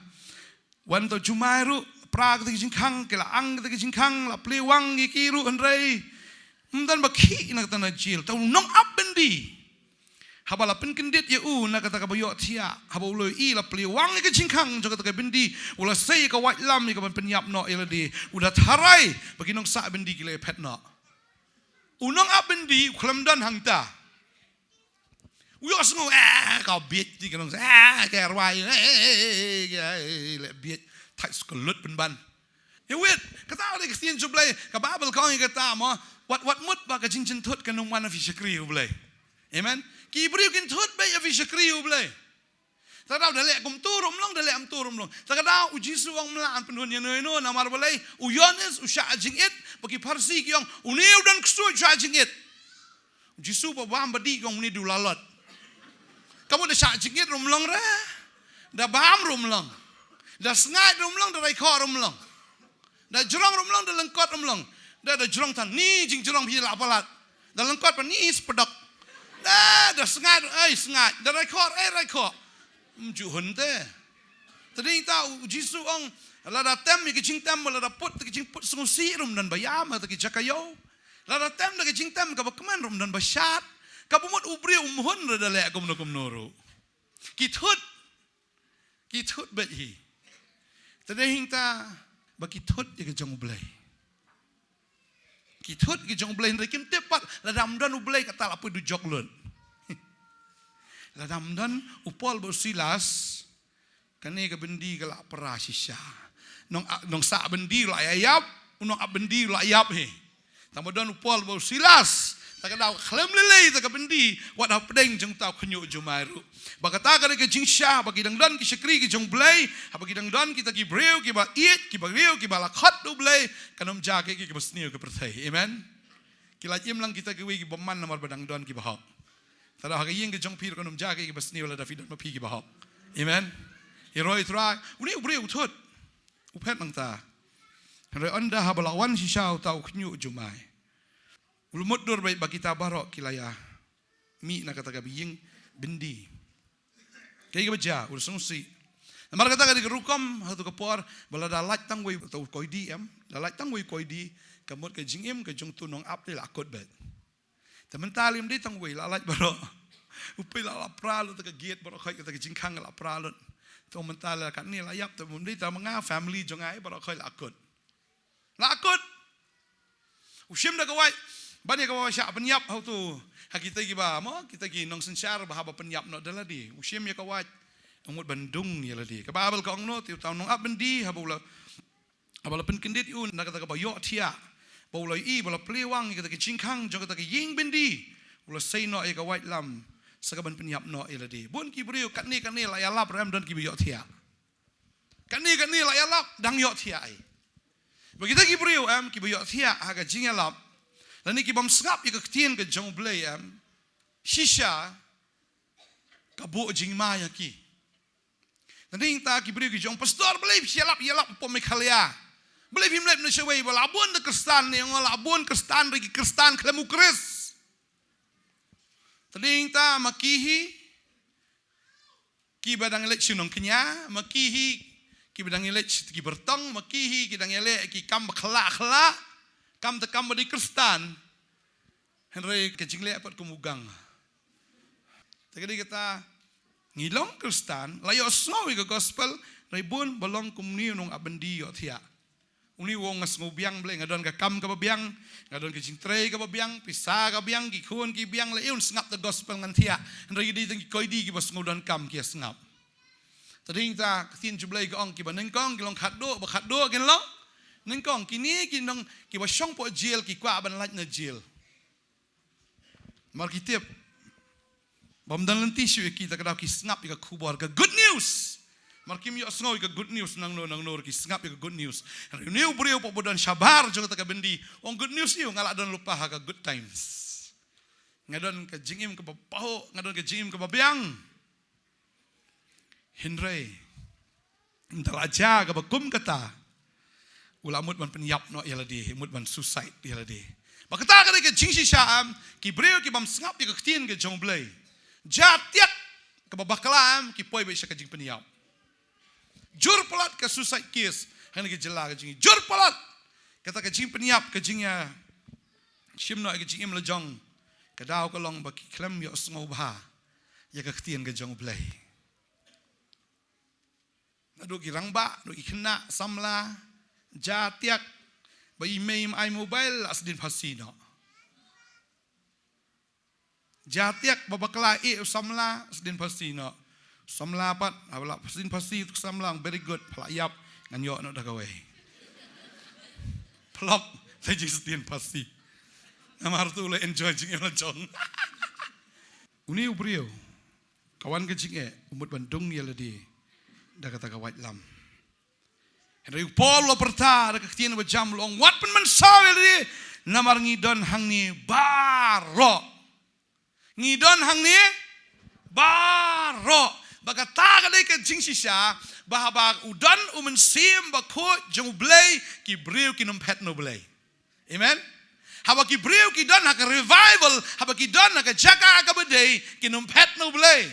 Wan to jumai ruh, pra kata ki jingkhang, ki la ang kata ki jingkhang, la plie wang ïa ki ruh hynrei. Ym don ba khih na kata na jil, ta u nongap byndi. Haba la pynkyndit ïa u na kata kaba ïohthiah, haba u la ïohi la plie wang ïa ka jingkhang jong kata ka byndi, u la sei ïa ka waitlam ïa ka ban pynïap noh ïa lade, u da tharai ba ki nongsah byndi ki la phet noh. U nongap byndi u khlem don hangta. U ïohsngew, eh, ka bieit, ki nong, eh, ka rwai, eh, eh, eh, eh, eh, eh, le bieit, thait skelut pynban. Ïa wit, kata ka dei ka ktien jong U Blei, ka Baibl ka ong ïa kata mo, wat, wat mut ba ka jingjynthut kan ym wan ha phi shakri U Blei. Amen. Ki briew kin thut beit ïa phi shakri U Blei. Ta ka daw da leh kumto ruh ym long, da leh kumto ruh ym long. Ta ka daw u Jisu u ong ym lah ban pynhun ïano ïano, namar balei, u Ïoannis u shah jingit, ba ki Pharisi ki ong, une u don ksuid u shah jingit. U Jisu ba bam ba dih ki ong une u dei u lalot. Ka mut da shah jingit ruh ym long re. Da bam ruh ym long. Da sngaid ruh ym long, da raikhoh ruh ym long. Da jrong ruh ym long, da lyngkot ruh ym long. Da, da jrong than, ni jingjrong phi la palat. Da lyngkot pat ni spdok. Da, da sngaid, ai sngaid. Da raikhoh, ai raikhoh. Ym ju hun te. Tadi ta u Jisu ong, lada tem ïa ki jingtem, lada put ïa ki jingput sngewsih ruh ym don ba ïam, ïa ki jaka ïew. Lada tem da ki jingtem kaba kmen ruh ym don ba shad. Kaba mut u briew um hun ruh da leh kumno kumno ruh. Ki thut. Ki thut beit hi. Te dei hangta ba ki thut ïa ka jong U Blei. Ki thut ïa ka jong U Blei hynrei kim tip pat lada ym don U Blei kata la poi dujok lut. Lada ym don u Paul bad u Silas, kane ka byndi ka la pra shisha. Nong, nongsah byndi u la ïap, u nongap byndi u la ïap hi. Tang ba don u Paul bad u Silas, ta ka daw khlem lei lei ta ka byndi, wat hapdeng jong uta u khynñiuh jumai ruh. Ba kata ka dei ka jingshisha, ba ki dang don ki shakri ki jong U Blei, haba ki dang don kita ki briew kiba ïeit, kiba briew kiba la khot da U Blei, kan ym jia kaei kaei kaba sniew ha ka pyrthei. Amen. Ki la im lang kita kiwei ki bymman namar ba dang don ki bahok. Te lada ha ka ïing ka jong phi ruh kan ym jia kaei kaei kaba sniew lada phi don ma phi ki bahok. Amen. Ïa roi Trai, une u briew u thut. U phet nangta. Hynrei ynda haba la wan shisha uta u khynñiuh jumai, u la mutdur beit ba kita baroh ki la ïa mih na kata ka ïing byndi. Kaei kaba jia, u la sngewsih. Namar kata ka dei ka rukom ha tu ka por, ba lada lait tang wei uta u koidi em, da lait tang wei u koidi, ka mut ka jingim ka jong utu u nongap te la kut beit. Te mynta lym dei tang wei, la lait baroh. U pei la, la pra lut ta ka gate baroh khoit, kata ka jingkhang la pra lut. Te mynta la katne la ïap, te ym dei tang ma nga, family jong nga baroh khoit la kut. La kut. U shim da ka wait ban ïa kaba shah pynïap ha utu. Ha kita kiba mo, kita ki nongsynshar ba haba pynïap noh da lade. U shim ïa ka wait. Ym mut ban dung ïa lade. Ka Baibl ka ong noh, te uta u nongap byndi haba u la, haba la pynkyndit ïa u na kata kaba ïohthiah, ba u la ïohi ba la plie wang ïa kata ka jingkhang jong kata ka ïing byndi, u la sei noh ïa ka waitlam sa ka ban pynïap noh ïa lade. Bun ki briew katne katne la ïalap ruh em don kiba ïohthiah. Katne katne la ïalap dang ïohthiah hi. Ba kita ki briew em kiba ïohthiah ha ka jingïalap, lane ki bym sngap ïa ka ktien ka jong U Blei em, shisha ka buh jingma ïa ki. Te nangta ki briew ki jong, pastor, balei phi ïalap, ïalap hapoh Meghalaya? Balei phim leit na shawei ba la bun da Khristan ne, nga la bun Khristan, ri ki Khristan khlem u Khrist. Tading ta ma ki hi ki ba dang leit shu nongkñia, ma ki hi ki ba dang leit shu ki bertong, ma ki hi ki dang leit ki kam ba khla khla, kam ta kam ba di Khristan. Hynrei ka jingleh pat kum u gang. Te ka dei kata, ngi long Khristan, la ïohsngew ïa ka gospel, hynrei bun ba long kumne u nongap byndi ïohthiah. Une u ong nga sngew biang, Blei, nga don ka kam kaba biang, nga don ka jingtrei kaba biang, pisa ka biang, ki khun ki biang, la ïoh sngap da gospel ngan thiah. Hynrei ki dei tang ki koidi kiba sngew donkam ki ïa sngap. Tading ta ka ktien jong U Blei ka ong kiba nyngkong ki long khatduh, ba khatduh kin long nyngkong, kine ki nong kiba shong poh jel ki kwah ban lait na jel. Mar ki tip ba ym don lynti shuh ïa ki, ta ka daw ki sngap ïa ka khubor, ka good news. Mar kim ïohsngew ïa ka good news nangno nangno, ki sngap ïa ka good news. Une u briew, pop ba don shabar jong kata ka byndi, ong good news ïa u, nga la don lypa ha ka good times. Nga don ka jingim kaba pahuh, nga don ka jingim kaba biang. Hynrei ynda la jia kaba kum kata, u la mut ban pynïap noh ïa lade, mut ban suicide ïa lade. Ba kata ka dei ka jingshisha, em, ki briew ki bym sngap ïa ka ktien ka jong U Blei. Jia tiak kaba bakla, em, ki poi beit sha ka jingpynïap. Jur palat ka suicide case hangne ka jylla ka jong ngi. Jur palat kata ka jingpynïap, ka jingïa shim noh ïa ka jingim la jong. Ka daw ka long ba ki khlem ïohsngew bha ïa ka ktien ka jong U Blei. Naduh ki rangbah, naduh ki khynnah samla, jia tiak, ba i mei im ai mobile, la sdien phasi noh. Jia tiak ba bakla ïeh u samla, sdien phasi noh. Samla pat, haba la sdien phasi u samla, very good, pha la ïap, ngan ïoh noh da kawei. Plop, la jingsdien phasi. Namar tu la enjoy jingim la jong. Une u briew, ka wan ka jingeh, u mut ban dung ïa lade da kata ka waitlam. Hynrei u Paul u la pyrta da ka ktien ba jam, u la ong, wat pynmynsaw ïa lade, namar ngi don hangne baroh. Ngi don hangne baroh. Ba kata ka dei ka jingshisha, ba haba u don u Mynsiem Bakhuid jong U Blei, ki briew kin ym phet na U Blei. Amen. Haba ki briew ki don ha ka revival, haba ki don ha ka jaka kaba dei, kin ym phet na U Blei.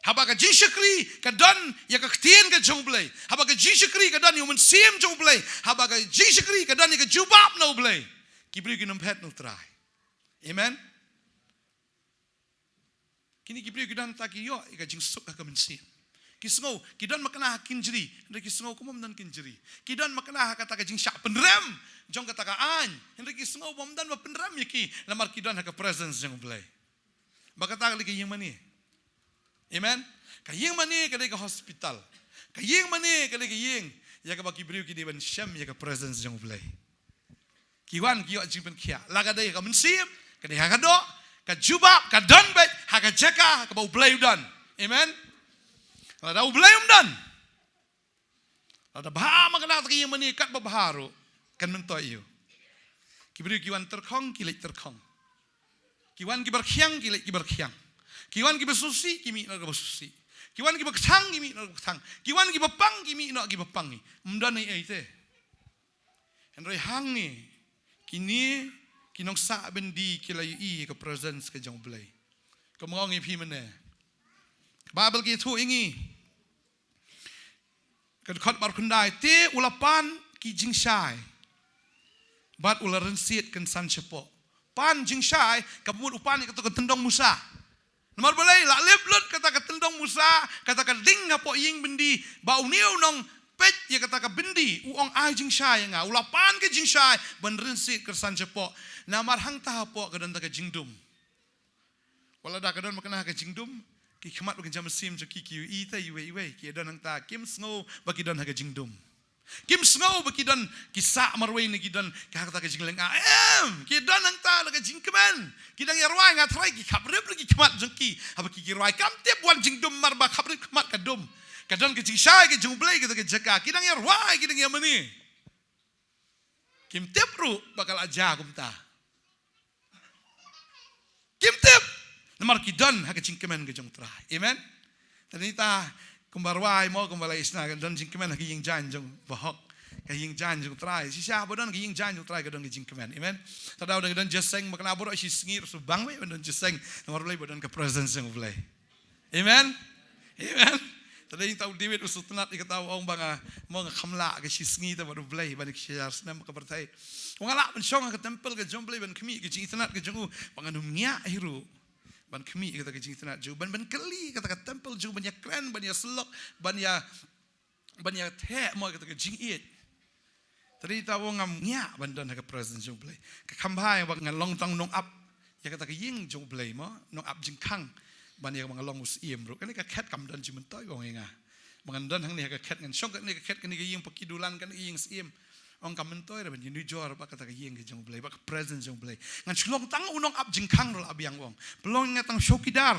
Haba ka jingshakri ka don ïa ka ktien ka jong U Blei, haba ka jingshakri ka don ïa u Mynsiem jong U Blei, haba ka jingshakri ka don ïa ka jubab na U Blei, ki briew kin ym phet na U Trai. Amen. Kine ki briew ki don ta ki ïoh ïa ka jingsuk ha ka mynsiem. Ki sngew ki don makna ha kynjri, hynrei ki sngew kumba ym don kynjri. Ki don makna ha kata ka jingshah pynrem jong kata ka aiñ, hynrei ki sngew ba ym don ba pynrem ïa ki, namar ki don ha ka presence jong U Blei. Ba kata ka dei ka ïing mane. Amen. Ka ïing mane ka dei ka hospital. Ka ïing mane ka dei ka ïing ïa kaba ki briew ki dei ban shem ïa ka presence jong U Blei. Ki wan ki ïoh jingpynkhiah, la ka dei ha ka mynsiem, ka dei ha ka doh, ka jubab ka don beit ha ka jaka kaba U Blei u don. Amen. Lada U Blei um don, lada bha ma ka dei ka ïing mane, katba bha ruh kan myntoi ïa u. Ki briew ki wan tyrkhong ki leit tyrkhong. Ki wan kiba rkhiang ki leit kiba rkhiang. Ki wan kiba sngewsih ki mih noh kiba sngewsih. Ki wan kiba kthang ki mih noh kiba kthang. Ki wan kiba pang ki mih noh kiba pang. Ym don ei ei te. Hynrei hangne kine ki nongsah byndi ki la ïohi ïa ka presence ka jong U Blei. Kumba nga ong ïa phi mynne, ka Baibl ka ïathuh ïa ngi, ka dkhot ba arphew khyndai, te u la pan ki jingshai bad u la rynsied kynsan shapoh. Pan jingshai, ka mut u pan ïa kato ka tyndong musa. Namar balei? La lip lut kata ka tyndong musa, kata ka ding hapoh ïing byndi, ba une u nongpeit ïa kata ka byndi u ong, ai jingshai ïa nga. U la pan ka jingshai ban rynsied kynsan shapoh. Namar hangta hapoh ka don ta ka jingdum. Wat lada ka don makna ha ka jingdum, ki khmat bad ki jam mynsiem jong ki ki ïohi te iwei iwei, ki don hangta, kim sngew ba ki don ha ka jingdum. Kim sngew ba ki don, ki sah marwei ne ki don ha kata ka jinglynga. Em, ki don hangta da ka jingkmen. Ki dang ïa rwai, nga tharai ki khaprip da ki khmat jong ki. Haba ki, ki rwai, kam tip wan jingdum, mar ba khaprip khmat ka dum. Ka don ka jingshai ka jong U Blei kata ka jaka. Ki dang ïa rwai, ki dang ïa mane. Kim tip ruh ba ka la jia kumta. Kim tip. Namar ki don ha ka jingkmen ka jong U Trai. Amen. Te nangta Kumba rwai mo, kumba la ïa shna, ka don jingkmen ha ka ïing jaiñ jong u bahok, ka ïing jaiñ jong u Trai. Shisha ba don ka ïing jaiñ jong u Trai ka don ka jingkmen. Amen. Te da u dang don jingïaseng, ma kane baroh shi sngi ruh sa bang beit ban don jingïaseng. Namar balei? Ba don ka presence jong u Blei. Amen. Amen. Te da ïa uta u David u sngewtynnat ïa kata, u ong ba nga, mo, nga kham lah ka shi sngi te bad u Blei, ban ïa ka shi hajar snem ka pyrthei. U ong nga lah ban shong ha ka temple ka jong u Blei ban khmih ka jingitynnat ka jong u, ba ngan ym ngiah hi ruh ban khmih kata ka jingitynnat jong u, ban, ban kylli kata ka temple jong u, ban ïakren, ban ïasyllok, ban ïa, ban ïatheh mo kata ka jingïeit. Te da ïa uta u ong ngam ngiah ban don ha ka presence jong u Blei. Ka kham bha ïa ba ngan long tang u nongap ïa kata ka ïing jong u Blei mo, nongap jingkhang, ban ïa ba ngan long u syiem ruh. Kane ka khet kam don jingmyntoi, u ong ïa nga. Ba ngan don hangne ha ka khet, ngan shong kane ka khet, kane ka ïing paki dulan, kane ka ïing syiem. U ong kam myntoi re ban ïanujor bad kata ka ïing ka jong u Blei, bad ka presence jong u Blei. Ngan shu long tang u nongap jingkhang ruh la biang, u ong. Pynlong ïa nga tang u chowkidar.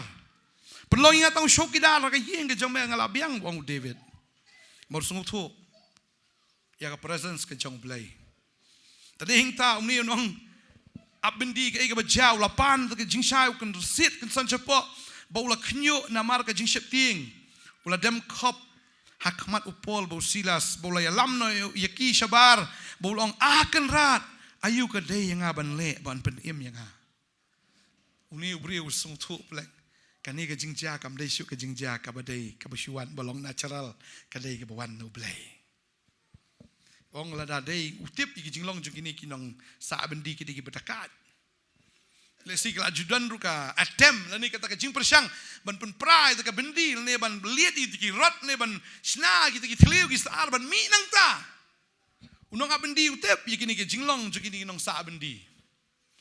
Pynlong ïa nga tang u chowkidar ha ka ïing ka jong me, nga la biang, u ong u David. Mar sngewthuh ïa ka presence ka jong u Blei. Te da ïa uta une u nongap byndi, kaei kaba jia, u la pan da ka jingshai, u kynsiet kynsan shapoh, bad u la khñiuh namar ka jingsheptieng. U la dem khop ha khmat u Paul bad u Silas, bad u la ïalam noh ïa ki shabar, bad u la ong, A Kynrad, aïu ka dei ïa nga ban leh ban pynim ïa nga? Une u briew u sngewthuh pleng, kane ka jingjia kam dei shuh ka jingjia kaba dei kaba shu wan ba long natural, ka dei kaba wan na u Blei. U ong lada dei u tip ïa ki jinglong jong kine ki nongsah byndi, ki dei kiba dakaid, lehse ki la ju don ruh ka attempt lane kata ka jingpyrshang ban pynpra ïa kata ka byndi, lane ban liat ïa kita ki rot, lane ban shna ïa kita ki thliew ki sar ban mih nangta. U nongap byndi u tip ïa kine ki jinglong jong kine ki nongsah byndi.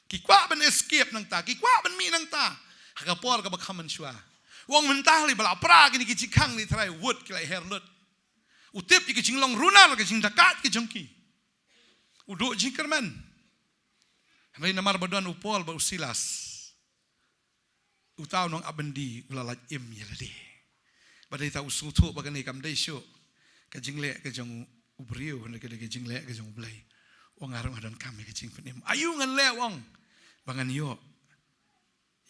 Ki kwah ban escape nangta, ki kwah ban mih nangta ha ka por kaba kham mynshuwa. U ong mynta lei ba la pra kine ki jingkhang, lei trai wut ki la her lut. U tip ïa ki jinglong runar, ki jingdakaid ki jong ki. U duh jingkyrmen. Hynrei namar ba don u Paul bad u Silas, uta u nongap byndi u la lait im ïa lade. Bad da ïa uta u sngewthuh ba kane kam dei shuh ka jingleh ka jong u briew, hynrei ka dei ka jingleh ka jong u Blei. U ong nga ruh nga donkam ïa ka jingpynim. Aïu ngan leh, u ong, ba ngan ïoh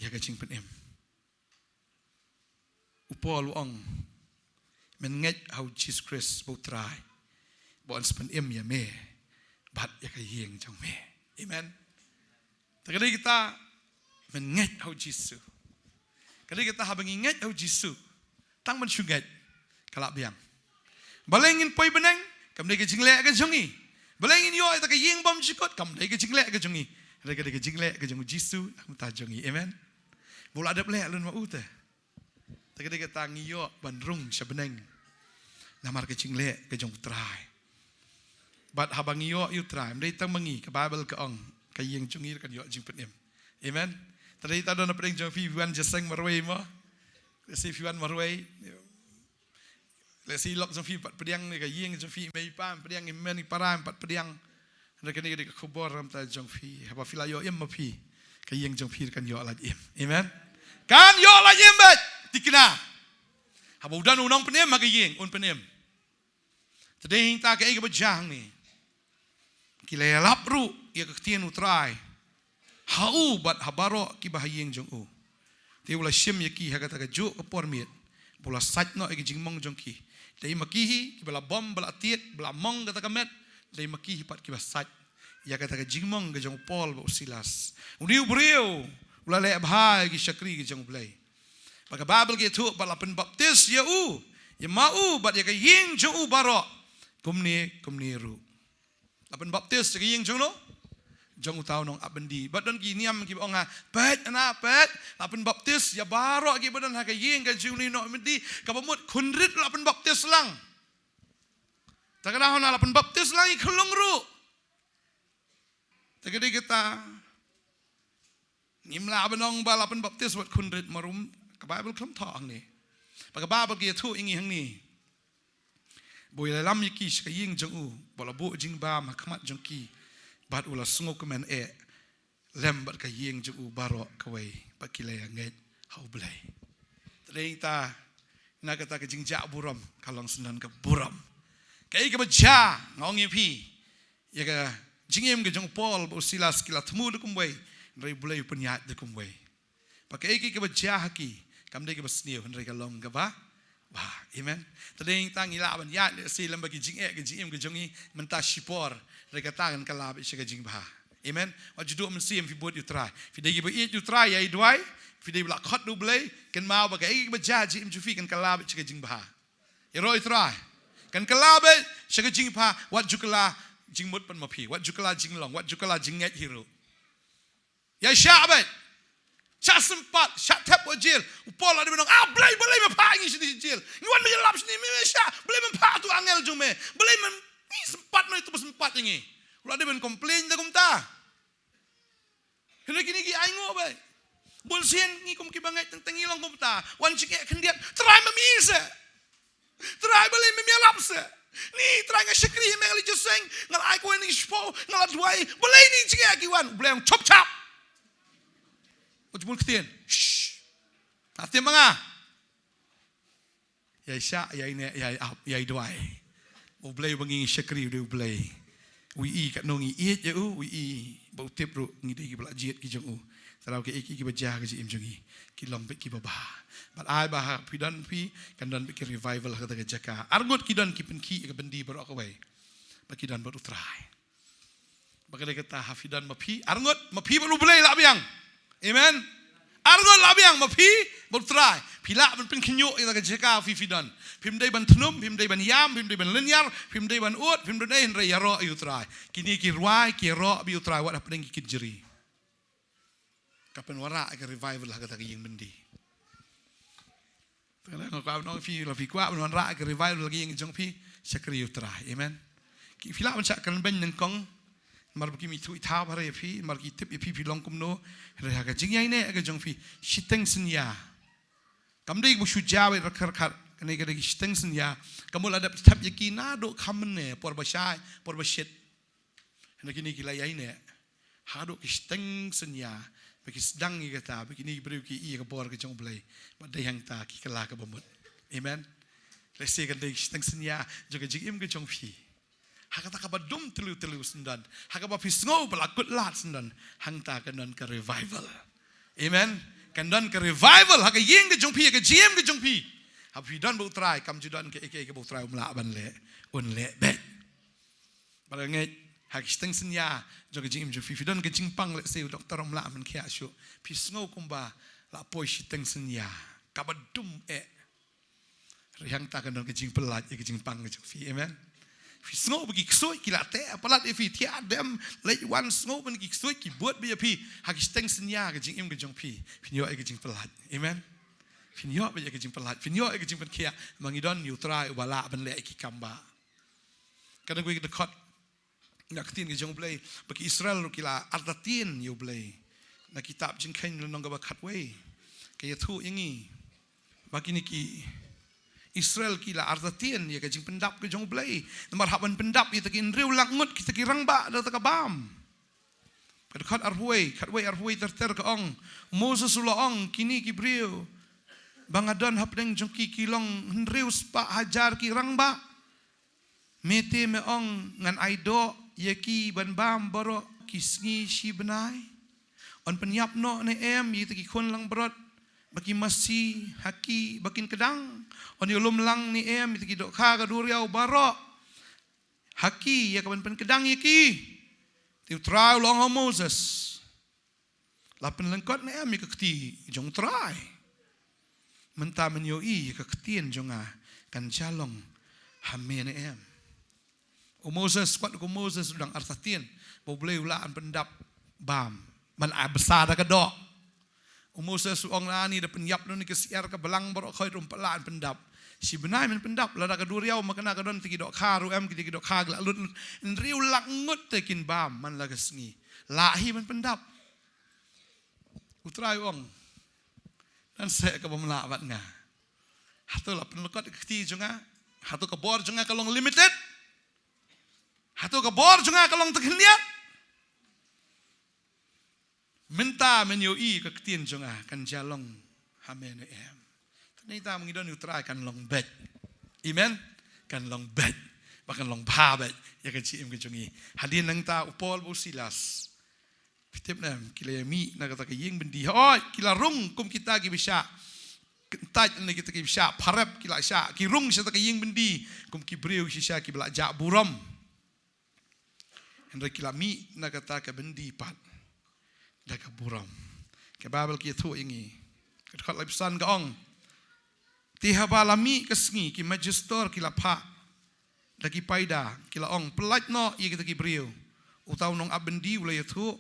ïa ka jingpynim? U Paul u ong, men ngeit ha u Jisu Khrist ba u Trai, ba un sa pynim ïa me bad ïa ka ïing jong me. Amen. Te ka dei kata, men ngeit ha u Jisu. Ka dei kata, haba ngi ngeit ha u Jisu, tang ban shu ngeit ka la biang. Balei ngin poi bneng? Kam dei ka jingleh ka jong ngi. Balei ngin ïoh ïa kata ka ïing bymjukut? Kam dei ka jingleh ka jong ngi. Hynrei ka dei ka jingleh ka jong u Jisu na ka bynta jong ngi. Amen. Ba u la dep leh lem ma u te. Te ka dei kata, ngi ïoh ban rung sha bneng namar ka jingleh ka jong u Trai. Bad haba ngi ïoh ïa u Trai, ym dei tang ma ngi, ka Baibl ka ong ka ïing jong ngi kan ïoh jingpynim. Amen. Te da ïa uta don na pdeng jong phi, phi wan jingïaseng marwei mo. Lehse phi wan marwei, lehse i lok jong phi pat pdiang, ne ka ïing jong phi, i mei i pa pdiang, i men i para pat pdiang. Hynrei kane ka dei ka khubor na ka bynta jong phi, haba phi la ïoh im ma phi, ka ïing jong phi kan ïoh lait im. Amen. Kan ïoh lait im beit, thikna. Haba u don u nongpynim ha ka ïing, un pynim. Te da ïa uta kaei kaba jia hangne? Ki la ïalap ruh ïa ka ktien u Trai ha u bad ha baroh kiba ha ïing jong u. Te u la shim ïa ki ha kata kajuh ka por miet, bad u la sait noh ïa ki jingmong jong ki. Dei ma ki hi kiba la bom, ba la tied, ba la mong kata ka met, dei ma ki hi pat kiba sait ïa kata ka jingmong ka jong u Paul bad u Silas. Une u briew u la leh bha ïa ki shakri ka jong u Blei. Bad ka Baibl ka ïathuh ba la pynbaptis ïa u, ïa ma u bad ïa ka ïing jong u baroh, kumne kumne ruh. La pynbaptis ïa ka ïing jong no, jong uta u nongap byndi. Bad don ki niam kiba ong ha, peit ana, peit, la pynbaptis ïa baroh kiba don ha ka ïing ka jong une u nongap byndi, kaba mut khynrit la pynbaptis lang. Te ka dei hana la pynbaptis lang ïa ki khyllung ruh. Te ka dei kata, ngim lah ban ong ba la pynbaptis wat khynrit, namar ka Baibl kam thoh hangne. Bad ka Baibl ka ïathuh ïa ngi hangne ba u ïalam ïa ki sha ka ïing jong u, bad u la buh jingbam ha khmat jong ki, bad u la sngewkmen eh lem bad ka ïing jong u baroh kawei, bad ki la ïa ngeit ha u Blei. Te da ïa uta, na kata ka jingjah burom ka long syndon ka burom. Kaei kaba jia, nga ong ïa phi, ïa ka jingim ka jong u Paul bad u Silas, ki la thmu da kumwei, hynrei u Blei u pynïaid da kumwei. Bad kaei kaei kaba jia ha ki, kam dei kaba sniew, hynrei ka long kaba bha. Amen. Te dei tang ngi lah ban ïaid lehse lem bad ki jingeh, ki jingim ki jong ngi mynta shipor. Hynrei kata kan kylla beit sha ka jingbha. Amen. Wat ju duh mynsiem, phi bud ïa u Trai. Phi dei kiba ïeit ïa u Trai, ïai duwai. Phi dei ba la khot da u Blei. Kynmaw ba kaei kaba jia ha ka jingim jong phi kan kylla beit sha ka jingbha. Ïaroh ïa u Trai. Kan kylla beit sha ka jingbha, wat ju kylla jingmut pat ma phi. Wat ju kylla jinglong, wat ju kylla jingngeit hi ruh. Ïa shah beit. Shah sympat, shah thep ha jail. U Paul la dei ban ong, ah, Blei, balei me phah ïa ngi sha jail? Ngi wan ban ïalap shane, me, me shah, balei me phah tu angel jong me? Balei me, ngi sympat noh ïa tu ba sympat ïa ngi? U la dei ban complain da kumta. Hynrei kine ki ainguh beit. Bun sien ngi kum kiba ngeit teng teng ngi long kumta. Wan jingeh khyndiat, Trai, ma me se. Trai, balei me ïalap se? Ni Trai, nga shakri ïa me, nga la jingïaseng, nga la ai kawei na ki shiphew, nga la duwai. Balei ni jingeh ki wan? U Blei u ong, chop chop. Wat ju bun ktien. Shh. Ïa tim ma nga. Ïai shah, ïai neh, ïai ap, ïai duwai. U Blei uba ngi shakri u dei U Blei. U ïohi katno ngi ïeit ïa u, u ïohi ba u tip ruh ngi dei kiba la jied ki jong u. Te lada kaei kaei kiba jia ha ka jingim jong ngi, ki long beit kiba bha. Bad ai ba ha phi don phi, kan don beit ki revival ha kata ka jaka. Arngut ki don ki pynkhih ïa ka byndi baroh kawei. Ba ki don bad u Trai. Ba ka dei kata ha phi don ma phi, arngut ma phi bad U Blei lah biang. Amen. Arngut lah biang ma phi bad u Trai. Phi lah ban pynkhynñiuh ïa ka jaka phi phi don. Phim dei ban thnum, phim dei ban ïam, phim dei ban lynñiar, phim dei ban ud, phim dei hynrei ïaroh ïa u Trai. Kine ki rwai ki ïaroh bad u Trai wat hapdeng ki kynjri. Ka pynwanrah ka revival ha kata ka ïing byndi. Te nga kwah ban ong phi, lada phi kwah ban wanrah ka revival ha ka ïing jong phi, shakri ïa u Trai. Amen. Ki phi lah ban shah kren beiñ nyngkong. Namar ba kim ithuh ithaw bha ïa phi, namar ki tip ïa phi phi long kumno. Hynrei ha ka jingïaineh ka jong phi, shiteng synñia. Kam dei ba shu jaw ïa rakhat rakhat, kane ka dei ki shiteng synñia. Ka mut la dep thep ïa ki naduh kham mynne, por ba shai, por ba shit. Hynrei kine ki la ïaineh haduh ki shiteng synñia, ba ki sdang ïa kata, ba kine ki briew ki ïohi ïa ka bor ka jong U Blei. Bad dei hangta ki kylla kaba mut. Amen. Lehse kan dei ki shiteng synñia jong ka jingim ka jong phi. Ha kata kaba dum tylliw tylliw syndon, ha kaba phi sngew ba la kut lad syndon, hangta kan don ka revival. Amen. Kan don ka revival ha ka ïing ka jong phi, ha ka jingim ka jong phi. Haba phi don bad U Trai, kam ju don kaei kaei kaba U Trai um lah ban leh, un leh beit. Bad nga ngeit ha ki shiteng synñia jong ka jingim jong phi, phi don ka jingpang, lehse u doktor um lah ban khiah shuh. Phi sngew kumba la poi shiteng synñia kaba dum eh. Hynrei hangta kan don ka jingpyllait ïa ka jingpang ka jong phi. Amen. Phi sngew ba ki ksuid ki la teh palat ïa phi, thiah dem leit wan, sngew ban ki ksuid ki bud beit ïa phi. Ha ki shiteng synñia ka jingim ka jong phi, phin ïoh ïa ka jingpyllait. Amen. Phin ïoh beit ïa ka jingpyllait, phin ïoh ïa ka jingpynkhiah. Ma ngi don ïa U Trai uba lah ban leh ïa ki kam ba Ka dang wei ka dkhot na ka ktien ka jong U Blei ba ki Israel ruh ki la artatien ïa U Blei. Na kitab Jingkheiñ lynnong kaba khatwei ka ïathuh ïa ngi ba kine ki Israel ki la artatien ïa ka jingpyndap ka jong U Blei. Namar hap ban pyndap ïa kita ki hynriew lak ngut kita ki rangbah da kata ka bam. Ka dkhot arphew, khatwei arphew ter ter ka ong, Moses u la ong, kine ki briew ba nga don hapdeng jong ki ki long hynriew spah hajar ki rangbah. Me te me ong ngan ai doh ïa ki ban bam baroh ki sngi shi bnai? Yn pynïap noh ne em ïa kita ki khun langbrot ba ki masi ha ki ba kin kdang? Yn ïalum lang ne em ïa kita ki dohkha ka duriaw baroh ha ki ïa ka ban pynkdang ïa ki? Te U Trai u la ong ha u Moses, la pynlyngkot ne em ïa ka kti jong U Trai? Mynta men ïohi ïa ka ktien jong nga kan jia long ha me ne em. U Moses, kwah ko Moses u dang artatien ba U Blei u lah ban pyndap bam ban ai bsa da ka doh. U Moses u ong, lani da pynïap noh ne ka syiar ka balang baroh khoit ruh ym pat lah ban pyndap. Shi bnai men pyndap, lada ka duriaw ma kane ka don kita ki dohkha ruh em, kita ki dohkha ki la lut. Hynriew lak ngut te kin bam man la ka sngi. Lah hi ban pyndap. U Trai u ong, ngan seh ka bym lah bad nga. Hato la pynlyngkot ka kti jong nga? Hato ka bor jong nga ka long limited? Hato ka bor jong nga ka long tang khyndiat? Mynta men ïohi ka ktien jong nga kan jia long ha me ne em. Te nangta ma ngi don ïa U Trai kan long beit. Amen. Kan long beit. Ba kan long bha beit ïa ka jingim ka jong ngi. Hadien nangta u Paul bad u Silas, phi tip ne em, ki la ïa mih na kata ka ïing byndi. Hooid, ki la rung kum kita kiba shah Tait na kita ki shah pharep ki la shah, ki rung sha ta ka ïing byndi kum ki briew shisha kiba la jah burom. Hynrei ki la mih na kata ka byndi pat da ka burom. Ka Baibl ka ïathuh ïa ngi, ka dkhot laiphew san ka ong: Te haba la mih ka sngi, ki majistor ki la phah da ki paida, ki la ong, Pyllait noh ïa kita ki briew. Uta u nongap byndi u la ïathuh,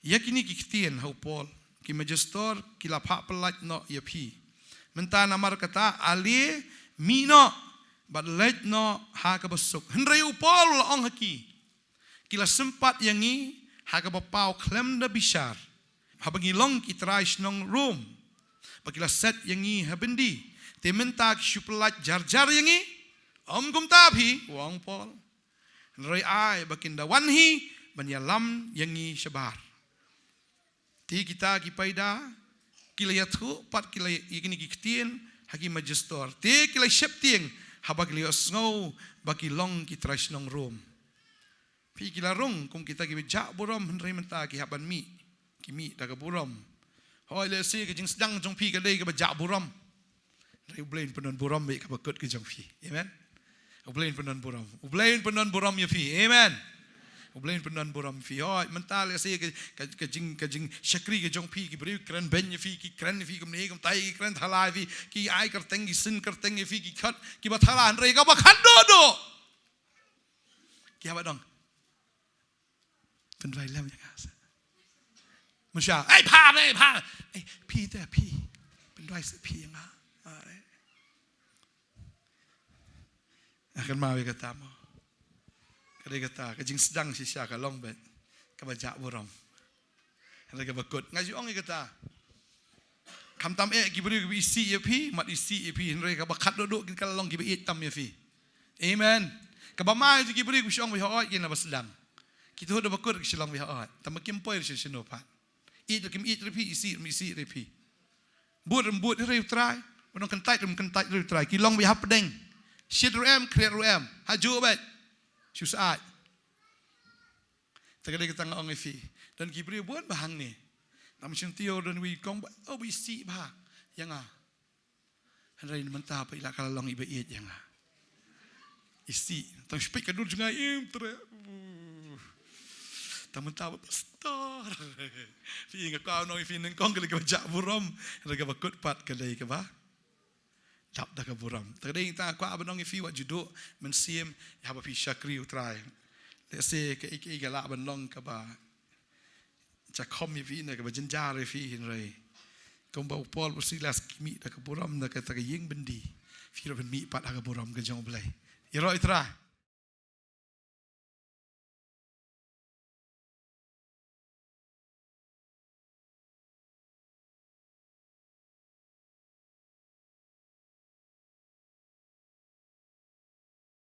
Ïa kine ki ktien ha u Paul, ki majistor ki la phah pyllait noh ïa phi. Mynta namar kata, ale, mih noh bad leit noh ha kaba suk. Hynrei u Paul u la ong ha ki, Ki la sympat ïa ngi ha kaba paw khlem da bishar, haba ngi long ki trai shnong Rom, ba ki la set ïa ngi ha byndi. Te mynta ki shu pyllait jar jar ïa ngi? Ym kumta phi, u ong Paul. Hynrei ai ba kin da wan hi ban ïalam ïa ngi shabar. Te kita ki paida ki la ïathuh pat ki la ïa kine ki ktien ha ki majistor. Te ki la sheptieng haba ki la ïohsngew ba ki long ki trai shnong Rom. Phi, ki la rung kum kita kiba jah burom, hynrei mynta ki hap ban mih, ki mih da ka burom. Hooid, lehse ka jingsdang jong phi ka dei kaba jah burom, hynrei U Blei un pyndonkam burom ïa kaba kut ka jong phi. Amen. U Blei un pyndonkam burom. U Blei un pyndonkam burom ïa phi. Amen. U Blei un pyndonkam burom ïa phi. Hooid, mynta lehse ka, ka, ka jing, ka jingshakri ka jong phi, ki briew kren beiñ ïa phi, ki kren ïa phi kumne kumtai, ki kren thala ïa phi, ki ai kyrteng, ki sin kyrteng ïa phi, ki khot kiba thala, hynrei kaba khatduh duh, ki hap ban ong, pynduwai lem ïa nga. Mynta, ei pha, ei pha, ei phi te phi, pynduwai sa phi ïa nga. Ai. Nga kynmaw ïa kata mo. Ka dei kata ka jingsdang shisha ka long beit kaba jah burom. Hynrei kaba kut, nga ju ong ïa kata. Khamtam eh ki briew kiba isih ïa phi, mat isih ïa phi, hynrei kaba khatduh duh ki ka la long kiba ïeit tam ïa phi. Amen. Kaba mai jong ki briew kiba shu ong ba hooid ki na ba sdang. Ki tuh da ba kut ki shu long ba hooid. Tang ba kim poi sha shano pat. Ïeit ruh kim ïeit ruh phi, isih ruh isih ruh phi. Bud ruh bud ruh U Trai. Ba nang kyntait ruh kyntait ruh U Trai. Ki long ba hapdeng. Shit ruh em, khriat ruh em. Ha ju beit. Shu sait. Te ka dei kata nga ong ïa phi. Don ki briew bun ba hangne. Nam shim tio don wi kong ba, oh, ba isih ba ïa nga. Hynrei mynta ba i la ka la long iba ïeit ïa nga. Isih. Tang shipit ka dur jngai im tre. Tang mynta ba pastor. Phi, nga kwah ban ong ïa phi, nyngkong ka dei kaba jah burom. Hynrei kaba kut pat ka dei kaba dap da ka burom. Te ka dei kata nga kwah ban ong ïa phi wat ju duh mynsiem ïa haba phi shakri U Trai. Lehse kaei kaei ka lah ban long kaba jakhom ïa phi ne kaba jynjar ïa phi, hynrei kumba u Paul bad u Silas ki mih da ka burom na kata ka ïing byndi, phi ruh phin mih pat ha ka burom ka jong U Blei. Ïaroh ïa U Trai.